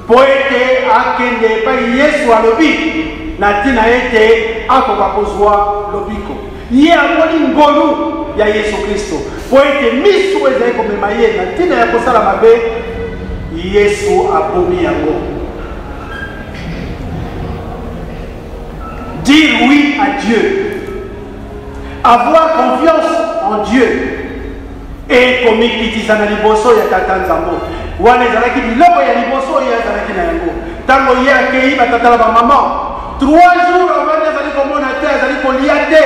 Mpo ete akende epai Yesu alobi na ntina ete akoka kozwa lobiko. Ye amoni ngolu ya Yesu Kristo, mpo ete miso oyo ezali komema ye na ntina ya kosala mabe, Yesu abomi yango. Dire oui à Dieu, avoir confiance en Dieu et komikitisa na liboso ya Tata Nzambo. Wana ezalaki biloko ya liboso oyo azalaki na yango. Ntango ye akei, batata na bamama, 3 jours avandi, azali komona te, azali kolia te,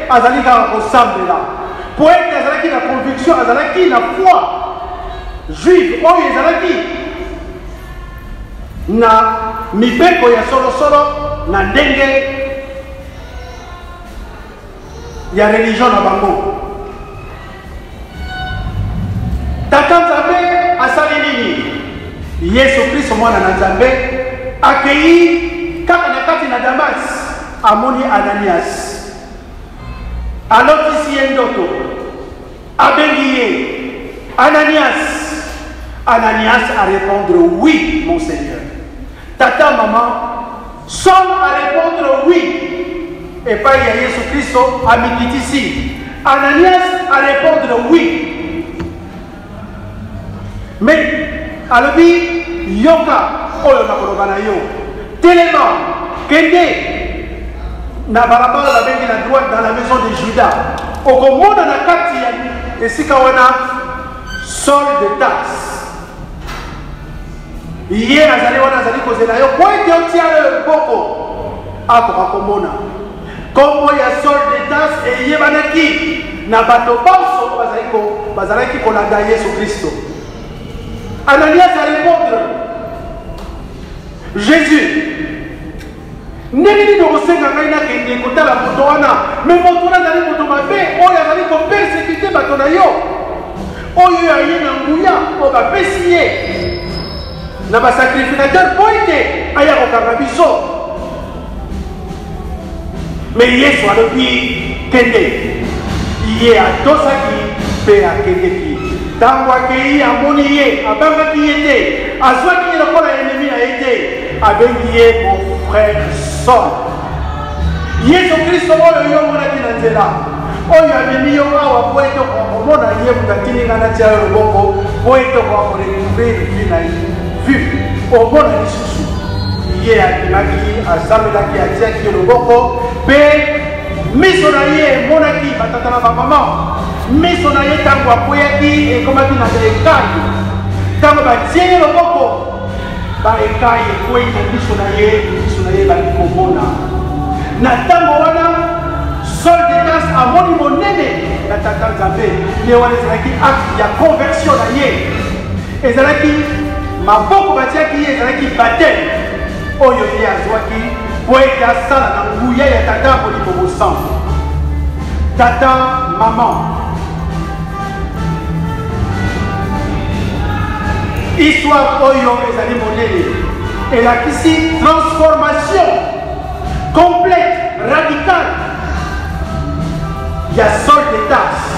azali kaka kosambela, mpo ete azalaki na conviction, azalaki na foi juive oyo ezalaki na mibeko ya solosolo na ndenge ya religion na bango. Tata Nzambe asali nini? Yesu Kristo mwana na Nzambe akei kaka na kati na Damas, amoni Ananias, alotisi ye ndoto, abengi ye Ananias. Ananias a répondre oui, mon Seigneur. Tata, maman, Saul a répondre oui epai ya Yesu Kristo, amikitisi. Ananias a répondre oui, mais alobi yoka oyo nakoloba na yo, telema, kende na balabala babengi na droite, dans la maison de Judas, okomona na kati ya esika wana Saul de Tarse. Ye azali wana, azali kozela yo po ete otia yo loboko, akoka komona. Kombo ya Saul de Tarse eyebanaki na bato banso bazalaki kolanda Yesu Kristo. Ananias a répondre, Jésus, Ndenge nini okosenga ngai nakende kotala moto wana? Me moto wana azali moto mabe oyo azali kopersekite bato na yo, oyo aye na nguya oyo bapesi ye na basacrificateur mpo ete aya kokanga biso. Me Yesu alobi, kende. Ye atosaki mpe akendeki. Ntango akei, amoni ye, abangaki ye te, azwaki ye lokola enemi na ye te, abengi ye mon frère Saul. Yesu Kristo oyo yo omonaki na nzela, oyo amemi yo awa mpo ete okoka komona ye, moto atindi ngai natia yo loboko mpo ete okoka korecouvrir vie na ye, vue omona lisusu. Ye andimaki, asambelaki, atiaki ye loboko mpe miso na ye emonaki batata na bamama. Miso na ye ntango akweyaki ekomaki na baekai. Ntango batie ye loboko, baekai ekwei na miso na ye, miso na ye ebandi komona. Na ntango wana Saul de Tarse amoni monene na Tata Nzambe. Nde wana ezalaki acte ya conversion na ye, ezalaki maboko batiaki ye, ezalaki baptême oyo ye azwaki mpo ete asala na nguya ya Tata Molimo Mosantu. Tata, mama, histoire oyo ezali monene, elakisi transformation complète, radicale ya Saul de Tarse,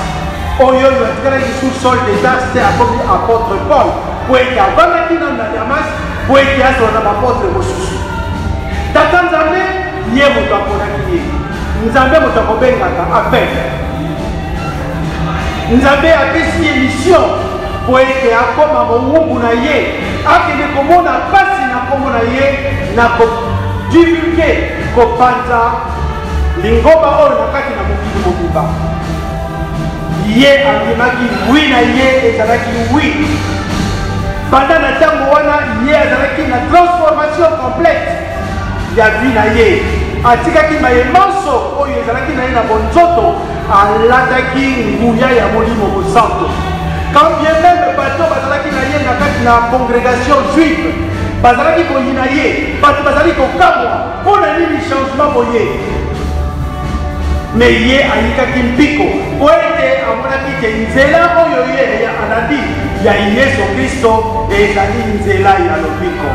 oyo oyo atikalaki lisusu Saul de Tarse te, akomi apôtre Paul, po ete avandaki nanu na Damas po ete azala na baapôtre mosusu. Tata Nzambe ye moto aponaki ye, Nzambe moto akobengaka appel, Nzambe apesi ye mission po ete akoma mowumbu na ye, akende komona pasi na nkombo na ye na kodivulge, kopanza lingomba oyo na kati na mokili mobimba. Ye andimaki, wi na ye ezalaki wi. Banda na ntango wana ye azalaki na transformation complète ya vie na ye. Atikaki maye manso oyo ezalaki na ye na bonzoto, alataki nguya ya Molimo Mosanto. Quand bien même bato bazalaki na ye na kati na congrégation juive bazalaki koyina ye, bato bazali kokamwa mpo na nini changement boye, me ye ayikaki mpiko mpo ete amonaki te nzela oyo ye alandi ya Yesu Kristo ezali nzela ya lobiko.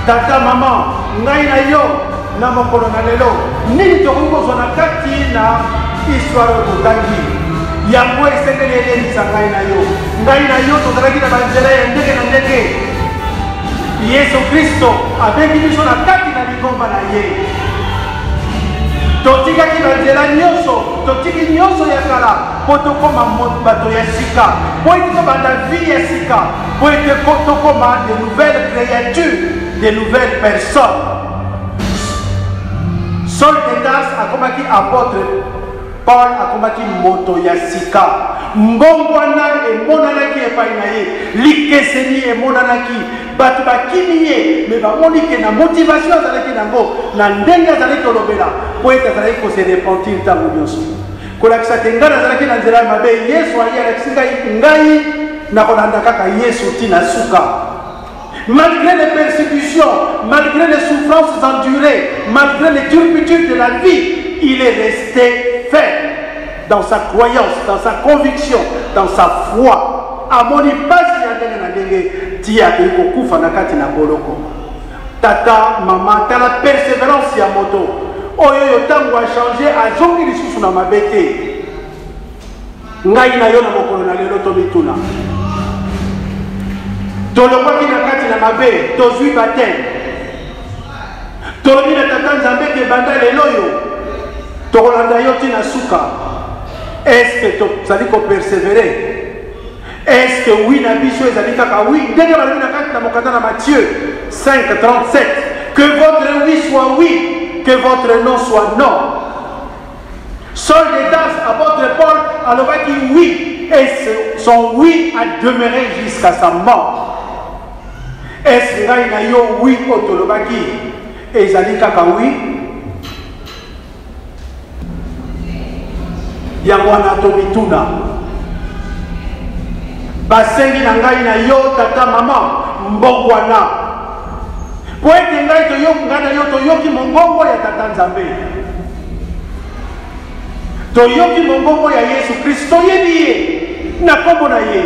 Tata, mama, ngai na yo na mokolo na lelo, nini tokoki kozwa na kati na histoire oyo totangi? Yango esengeli elendisa ngai na yo. Ngai na yo tozalaki na banzela ya ndenge na ndenge. Yesu Kristo abengi biso na kati na lingomba na ye. Totikaki banzela nyonso, totiki nyonso ya kala mpo tokoma bato ya sika, mpo ete tobanda vie ya sika, mpo ete tokoma de nouvelles créatures, de nouvelles personnes. Saul de Tarse akomaki apôtre Paul, akomaki moto ya sika. Mbongwana emonanaki epai na ye, likeseni emonanaki. Bato bakimi ye, me bamoni ke na motivation azalaki nango, na ndenge azalaki kolobela, mpo ete azalaki kose repentir ntango nyonso, kolakisa te ngai nazalaki na nzela ya mabe, Yesu aye alakisi ngai, ngai nakolanda kaka Yesu ti na suka. Malgré les persécutions, malgré les souffrances endurées, malgré les turpitudes de la vie, il est resté ferme dans sa croyance, dans sa conviction, dans sa foi. Amoni pasi ya ndenge na ndenge ti akei kokufa na kati na boloko. Tata, mama, tala persévérance ya moto oyo yo ntango achange azongi lisusu na mabe te. Ngai na yo na mokolo na lelo tomituna, tolongwaki na kati na mabe, tozwi bateme, tolobi na Tata Nzambe ete banda lelo oyo tokolanda yo ti na suka. Eske tozali kopersevere? Eske wi na biso ezali kaka wi? Ndenge balobi na kati na mokanda na Matthieu 5:37, que votre oui soit oui, que votre non soit non. Saul de Tarse, apôtre Paul, alobaki oui, et son oui a demeuré jusqu'à sa mort. Est-ce ngai na yo oui oyo tolobaki ezali kaka oui? Yango wana tomituna, basengi na ngai na yo tata, mama, mbongwana. Mpo ete ngai toyoki, ngai na yo toyoki mongongo ya Tata Nzambe, toyoki mongongo ya Yesu Kristo, toyebi ye na nkombo na ye,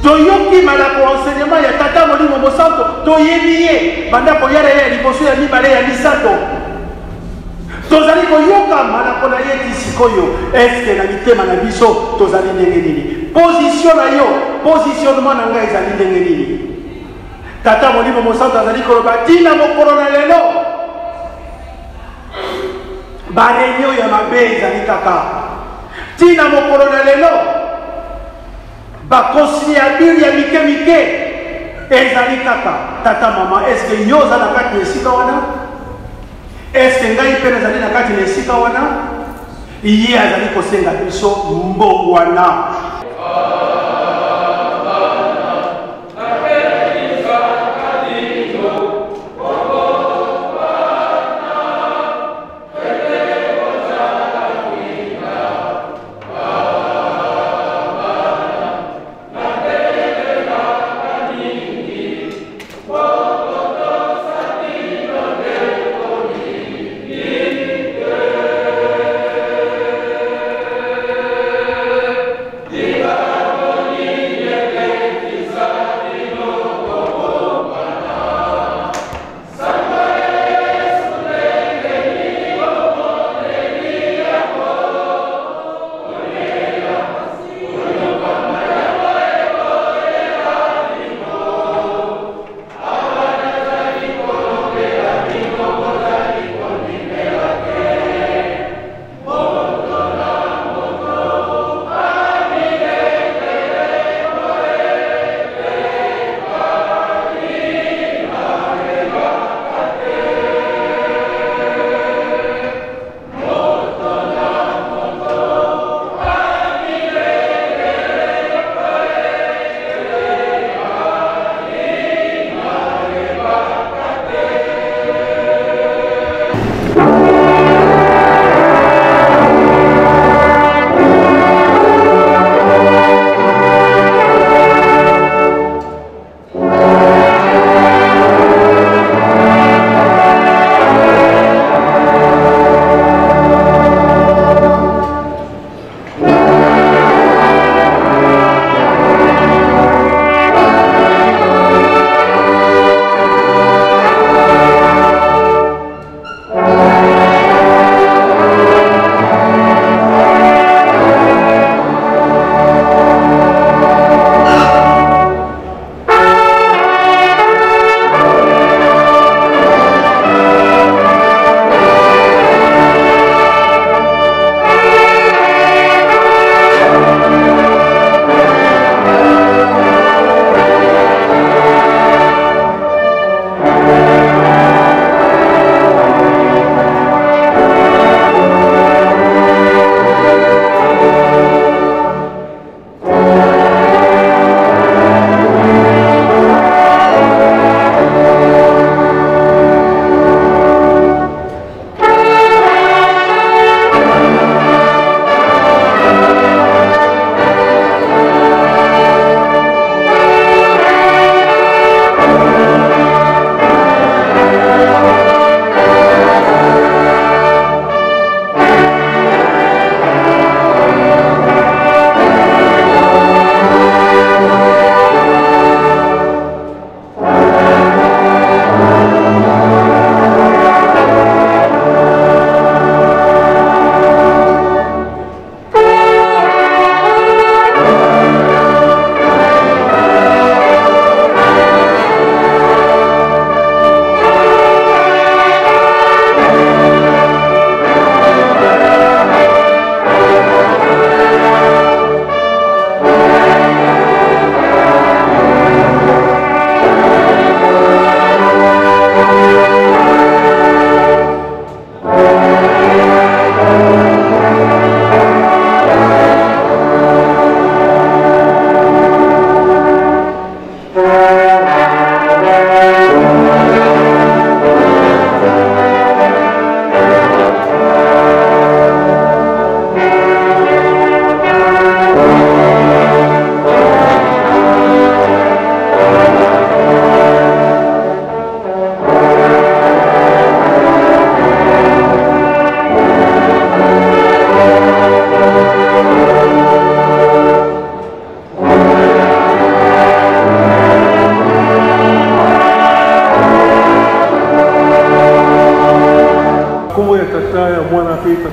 toyoki malako enseignement ya Tata Molimo Mosanto, toyebi ye banda koya na ye ya liboso, ya mibale, ya misato, tozali koyoka malako na ye ti sikoyo. Eske na mitema na biso tozali ndenge nini? Position na yo, positionnement na ngai ezali ndenge nini? Tata Molimo Mosantu azali koloba ntina mokolo na lelo, bareunion ya mabe ezali kaka ntina mokolo na lelo, baconciliabule ya mike mike ezali kaka. Tata, mama, eske yo oza na kati na esika wana? Eske ngai mpe nazali na kati na esika wana? Ye azali kosenga biso mbongwana.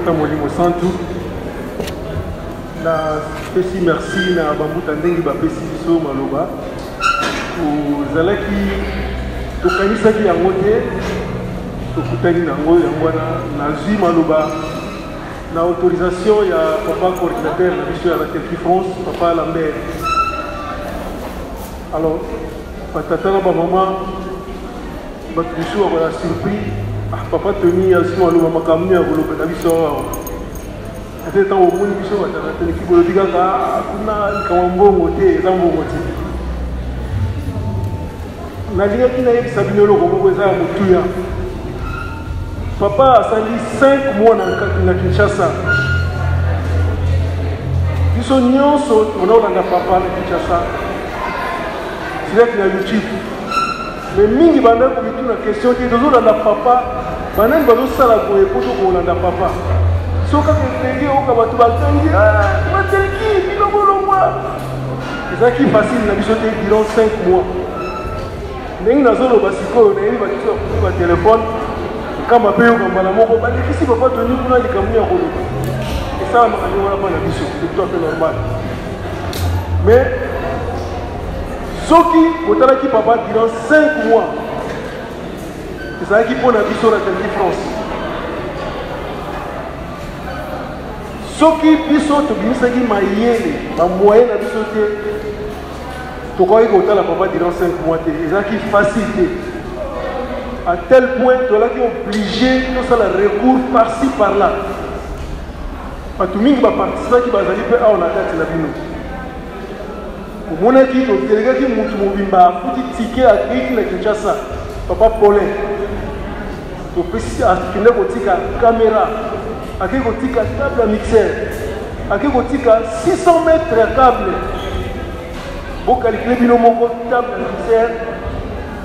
Tata Molimo Santu. Napesi merci na bambuta ndenge bapesi biso maloba. Tozalaki tokanisaki yango te, tokutani na yango, yango wana nazwi maloba na autorisation ya papa coordinateur na biso ya la Turquie France, papa Lambert. Alors, batata na bamama bato mosusu bakola surpris, ah, papa Tony azwi maloba makambo nini ya koloba na biso awa. Ate ntango omoni biso batata teleki bolobi kaka ah, kuna likambo mbongo te, eza mbongo te. Nalingaki nayebisa bino eloko moko eza ya motuya. Papa asali 5 mois na Kinshasa. Biso nyonso tonaolanda papa na Kinshasa direct na YouTube. Mais mingi bandaki komituna question te, tozolanda papa, banani bazosala boye mpo tokolanda papa. So kaka epenge oyoka bato batangi batelki bino bolongwa. Ezalaki facile na biso te durant 5 mois. Ndenge nazoloba sikoyo nayebi bato mosusu bakomi ba telefone nkamba mpe yoka mbala moko balekisi papa Tony kuna likambo ya koloba esalamaka ndenge wana mpa na biso, c'est tout à fait normal. Mais soki botalaki papa durant 5 mois ezalaki mpo na biso na Telki France. Soki biso tobimisaki mayele bamoyen na biso te, tokokaki kotala papa durant 5 mois te, ezalaki facile te, à tel point tozalaki obligé tosala recours par-ci par-là. Bato mingi baparticipaki bazali mpe awa na kati na bino. Omonaki todelegaki mutu mobimba afuti ticket akeiki na Kinshasa, papa Paulin topesi akende kotika kamera, akei kotika table ya mixeur, akei kotika 600 mètres ya cable. Bokalkile bino moko table ya mixeur,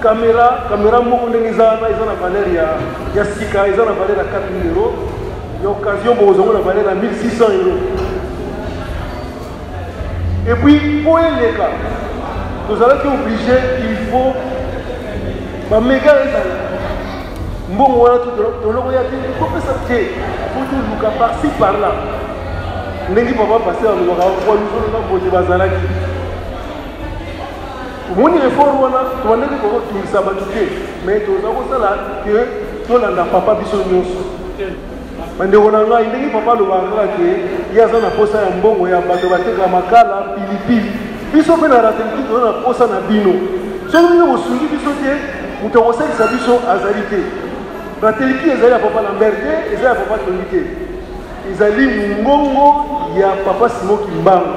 kamera, kamera moko ndenge eza wana eza na valeur ya sika, eza na valeur ya 4000 euros, ya occasion bokozwa yango na valeur ya 1600 euros. Et puis mpo eleka tozalaki obligé, il faut bamega ezala mbongo wana toloko ya te kopesa te, po toluka par-ci par-là. Ndenge papa pasteur alobaka waluzolo na mbote bazalaki omoni effort wana, tobandaki kokotungisa bato te, mais toza kosala ke tolanda papa biso nyonso. Bandeko na ngai, ndenge papa alobaka kaka ke ye aza na posa ya mbongo ya bato batekaka makala pilipili, biso mpe na Ratelki toza na posa na bino. Soki bino bosungi biso te, moto akosalisa biso azali te. Ratelki ezali ya papa Lambert te, eza ya papa Tony te, ezali mongongo ya papa Simon Kimbangu.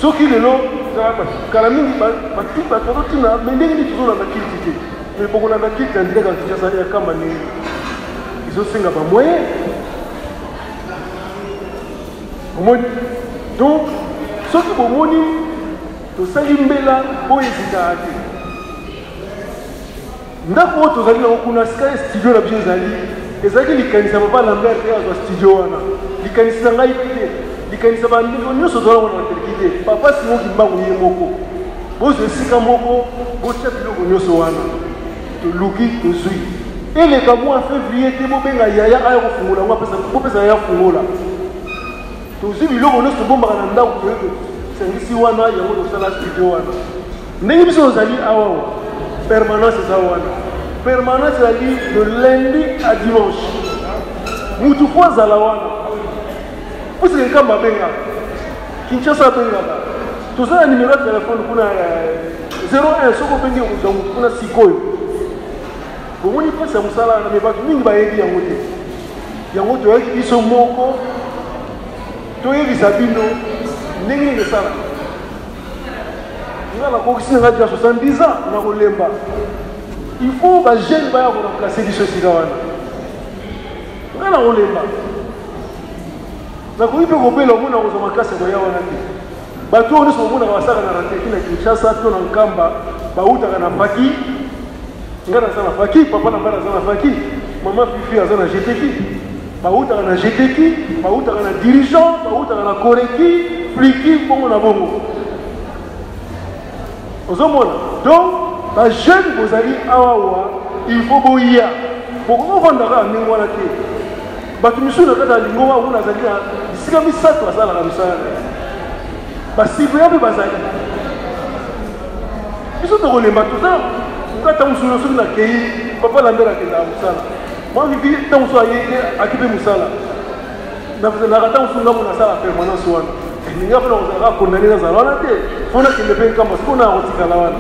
Soki lelo kala mingi bato bazotina me ndenge nini tozolanda kilti te, me bokolanda kilti na direct ya Kinshasa ya kamba ndenge ezosenga bamoyen omoni. Donc soki bomoni tosali mbela oyo ezitaka te, ndako oyo tozali nango kuna sika studio na biso ezali, ezalaki likanisi ya papa Lambert te azwa studio wana, likanisi na ngai te, likanisi ya bandeko nyonso tozala wana na Teleki te. Papa Simon Kimbangu ye moko, bozwa esika moko botya biloko nyonso wana, toluki tozwi. Eleka mwa février te, bobenga yaya aya kofungola yango, bopesa yaya fungola. Tozwi biloko nyonso tobombaka na ndako, tosangisi wana yango tosala studio wana. Ndenge biso tozali awa, permanence eza wana, permanence ezali de lundi à dimanche, mutu fo azala wana puisque Nkamba abengaka, Kinshasa abengaka, toza na numero ya telefone kuna 01, soki obengi okozwa mutu kuna. Sikoyo bomoni mpasi ya mosala wana, me bato mingi bayebi yango te. Yango toyaki biso moko toyebisa bino ndenge nini esalaka. Nga nakokisi na nga dia 70 ans, nakolemba, il faut bajeune baya koremplace biso esika wana. Nga nakolemba, nakoki mpe kobela, omona kozwa makasi ya koya wana te. Bato oyo nyonso bomonaka basalaka na Rateki na Kinshasa to na Nkamba bautaka na Faki. Nga naza na Faki, papa na nga naza na Faki, mama Fifi aza na Geteki, bautaka na Geteki, bautaka na dirigeant, bautaka na Koreki, Fliki, bongo na bongo. Ozomona donc bajeune bozali awawa, il faut boya, bokoki kovanda kaka ndenge wana te. Bato misusu na kati ya lingomba kuna azali na bisika misato asalaka misala na ye. Basurveillant mpe bazali. Biso tokolemba toza kata mosusu soki nakei papa Lambert akendaka mosala. Mwa vivi ntango mosusu aye te akipe mosala. Nazalaka ntango mosusu ngambo nasala permanence wana. Elingi mpe nakozalaka condamné nazala wana te. Mpo nakende mpe nkamba sikoyo nakotikala wana.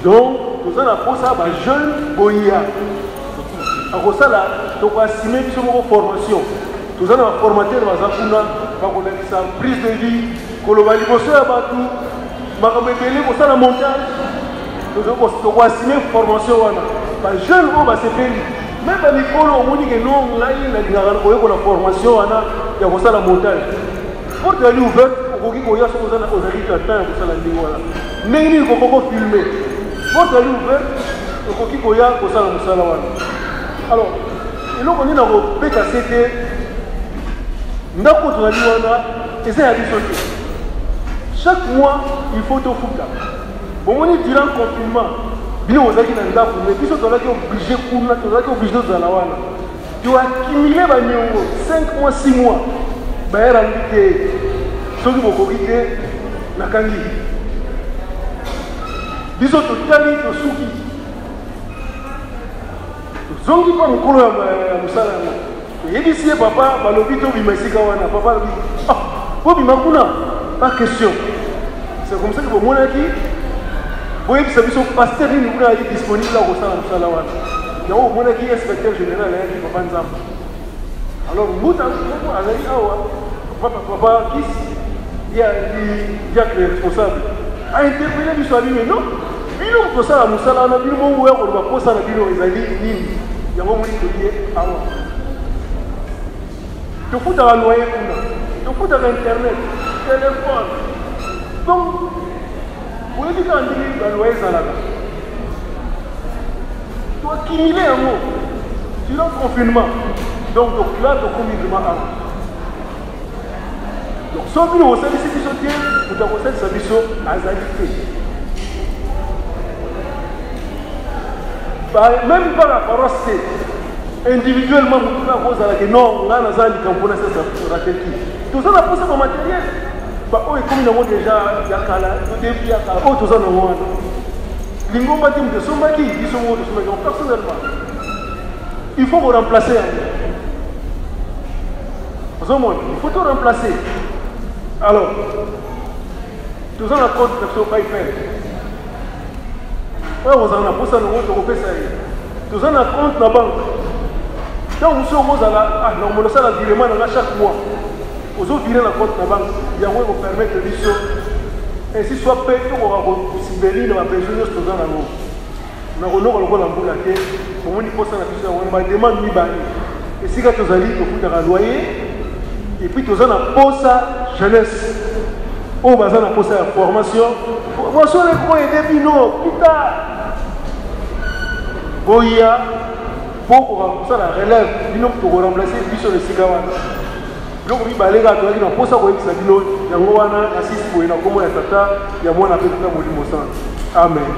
Donc toza na posa ba jeune boya. Akosala tokoassume biso moko formation. Toza na baformateur baza kuna bakolakisa prise de vue, koloba liboso ya bato, makambo ebele, kosala montage. Tokoassume formation wana. Ba jeune oyo basepeli me bamikolo omoni ke no ngai nalingaka koyekola formation wana ya kosala montage. Porte ezali ouverte, okoki koya soki ozali na temps ya kosala ndenge wana. Ndenge nini kokoki kofilme? Porte ezali ouverte, okoki koya kosala mosala wana. Alors eloko nini nakobeta se te, ndako tozali wana eza ya biso te. Chaque mois il faut tofuta. Bomoni durant confinement bino bozalaki na ndako, mais biso tozalaki oblige kuna, tozalaki oblige tozala wana. Toaccumule baniongo 5 mois 6 mois, bayerandi te, soki bokoki te nakangi. Biso totali tosuki, tozongi mpa mokolo ya mosala yango, toyebisi ye papa, balobi tobima esika wana. Papa alobi ah, bobima kuna, pas question. C'est comme ça que bomonaki boyebisa biso pasteur nini kuna ayaki disponible ya kosala mosala wana. Yango omonaki inspecteur général ayaki papa Nzambe. Alors mbuta moko azali awa, papa papa kisi ye azali diacre responsable, ainterpele biso abi mais non, bino kosala mosala wana, bino boya koloba posa na bino ezali nini. Yango moni toye awa, tofutaka loyer kuna, tofutaka internet, telefone. Donc boyebi kaka ndenge baloyer ezalaka, toaccumule yango durant confinement. Donc là tokomi vraiment awa. Donc soki bino bosalisi biso te, moto akosalisa biso azali te. Même pas la paroisse te, individuellement motu kaka kozala ke non, ngai naza likambo mpona sasa ratelki. Toza na mposa bamatériel baoyo ekomi nango deja ya kala, todebi ya kala oyo toza nango wana. Lingomba te moto esombaki, biso moko tosombaki yango personnellement. Il faut koremplace yango, ozomona, il faut to remplacer. Alors toza na compte na biso PayPal, oyo kozala na mposa nango tokopesa ye. Toza na compte na banque, ntango mosusu okozala ah, nakomona osala virement nanga chaque mois, ozovire na compte na banque, yango ekopermettre biso ainsi soit mpe tokoka kosibeli na babesoin nyonso toza nango. Nakonoka lokola mbula te. Bomoni mposa na biso yango wana, bademande mibale. Esika tozali tofutaka loyer, et puis toza na posa jeunesse oyo baza na posa ya formation. Formation ekoyede bino plus tard boya mpo koka kosala relève, bino tokoremplace biso na esika wana. Biloko mibale kaka tozalaki na mposa koyebisa bino yango wana. Nasisi boye na nkombo ya Tata, ya Mwana mpe Tata Molimo Santo. Amen.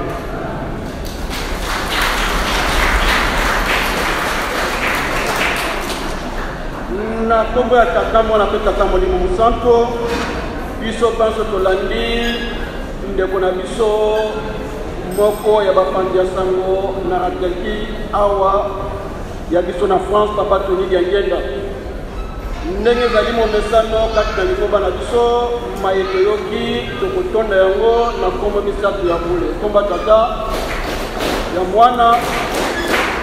Na nkombo ya Tata, Mwana mpe Tata Molimo Mosanto, biso banso tolandi ndeko na biso moko ya bapanzi ya sango na Ratelki awa ya biso na France, papa Tony Diangenda. Ndenge ezali momesano kati na lingomba na biso, maye toyoki tokotonda yango na nkombo misato ya bule, nkombo ya Tata, ya Mwana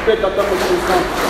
mpe Tata Molimo Santo.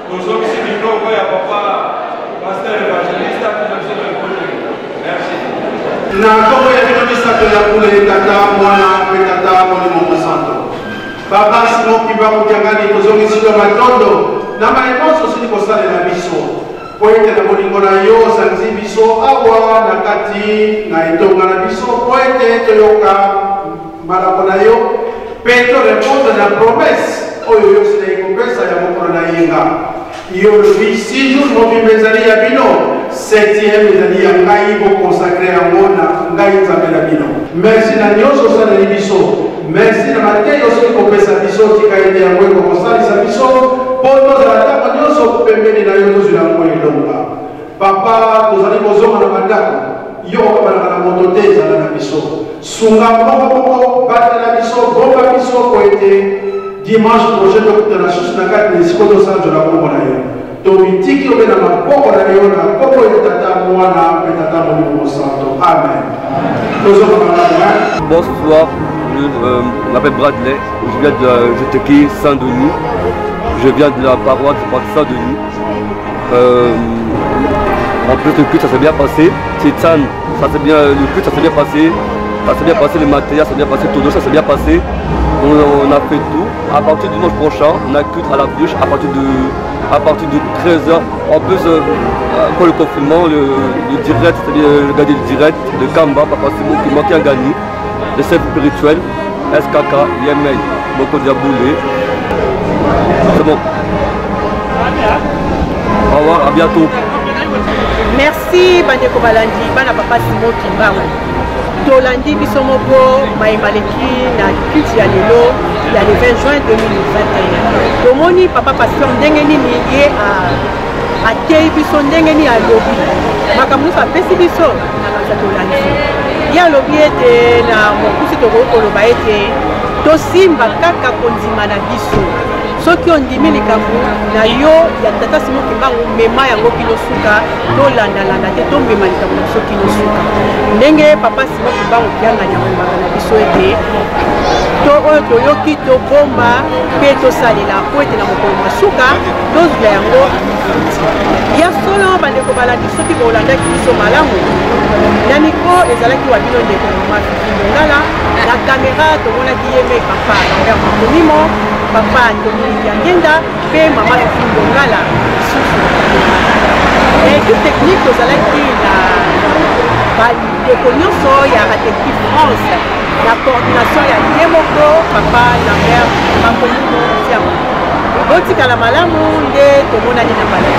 Tozongisi micro ya papa pasteur evangeliste tozongisi micro. Merci. Na nkombo ya bino misato ya bule, Tata, Mwana mpe Tata Molimo Mosanto, Papa Simon Kimbangu Kiangani, tozongisi yo matondo na maye manso osili kosalela biso, mpo ete na bolingo na yo osangisi biso awa na kati na etonga na biso mpo ete toyoka malako na yo mpe to répondre na promesse oyo yo osilaki kopesa ya mokolo na yenga. Yo olobi six jours mobimba ezali ya bino, septième ezali ya ngai, bokonsakre yango na ngai Nzambe na bino. Merci na nyonso osaleli biso, merci na mateya osili kopesa biso. Tika ete yango ekokosalisa biso mpo tozala ntango nyonso pembeni na yo, tozwila yango elonga. Papa, tozali kozonga na bandako, yo okabanaka na moto te, ezala na biso. Sunga moko moko, batela biso, bomba biso, po ete dimanche prochain tokutana susu na kati na esika tosanzola kombo na yo. Tomitiki yo mpe na maboko na yo na kombo ya Tata, Mwana mpe Tata Molimo Mosanto. Amen. Tozonga malamu. Bonsoir, je m'appelle Bradley, je viens de la GTK Saint-Denis, je viens de la paroisse de Saint-Denis. En plus le culte ça s'est bien passé, Titan, ça s'est bien, le culte ça s'est bien passé, ça s'est bien passé, le matériel ça s'est bien passé, tout ça s'est bien passé, on a fait tout. À partir du dimanche prochain, on a culte à la bûche à partir de 13h. En plus, pour le confinement, le direct, c'est-à-dire le gars du direct, le Kamba, Papa Simon qui manquait un gagné, le chef spirituel, SKK, Yemei, Moko Diaboulé. C'est bon. Au revoir, à bientôt. Merci bandeko balandi bana papa Simon Kimbangu. Tolandi biso moko mayemaleki na culte ya lelo ya le 20 juin 2021. Tomoni papa pasteur ndenge nini ye ateyi biso, ndenge nini alobi makambo nyonso apesi biso na kanisa tolandi. Ye alobi ete na mokusi tokoki koloba ete tosimba kaka kondima na biso. Soki ondimi likambo na yo ya Tata Simon Kimbangu, mema yango kino suka, tolandalanda te, tomema likambo na biso kino suka. Ndenge Papa Simon Kimbangu Kiangani akomaka na biso ete to oyo toyoki tobomba mpe tosalela mpo ete na mokolo mwa suka tozwa yango lifuti. Ya solo bandeko balandi, soki bolandaki biso malamu na mikro ezalaki wa bino ndeko mama Fifi Ndongala, na kamera tomonaki ye me papa Lambert Makomimo, papa Dominique Yangenda mpe mama Fifi Ndongala lisusu. Na equipe technique tozalaki na bandeko nyonso ya Rateki France na coordination ya ye moko papa Lambert Makomimo Siama. Botikala malamu nde tomonani na mbala.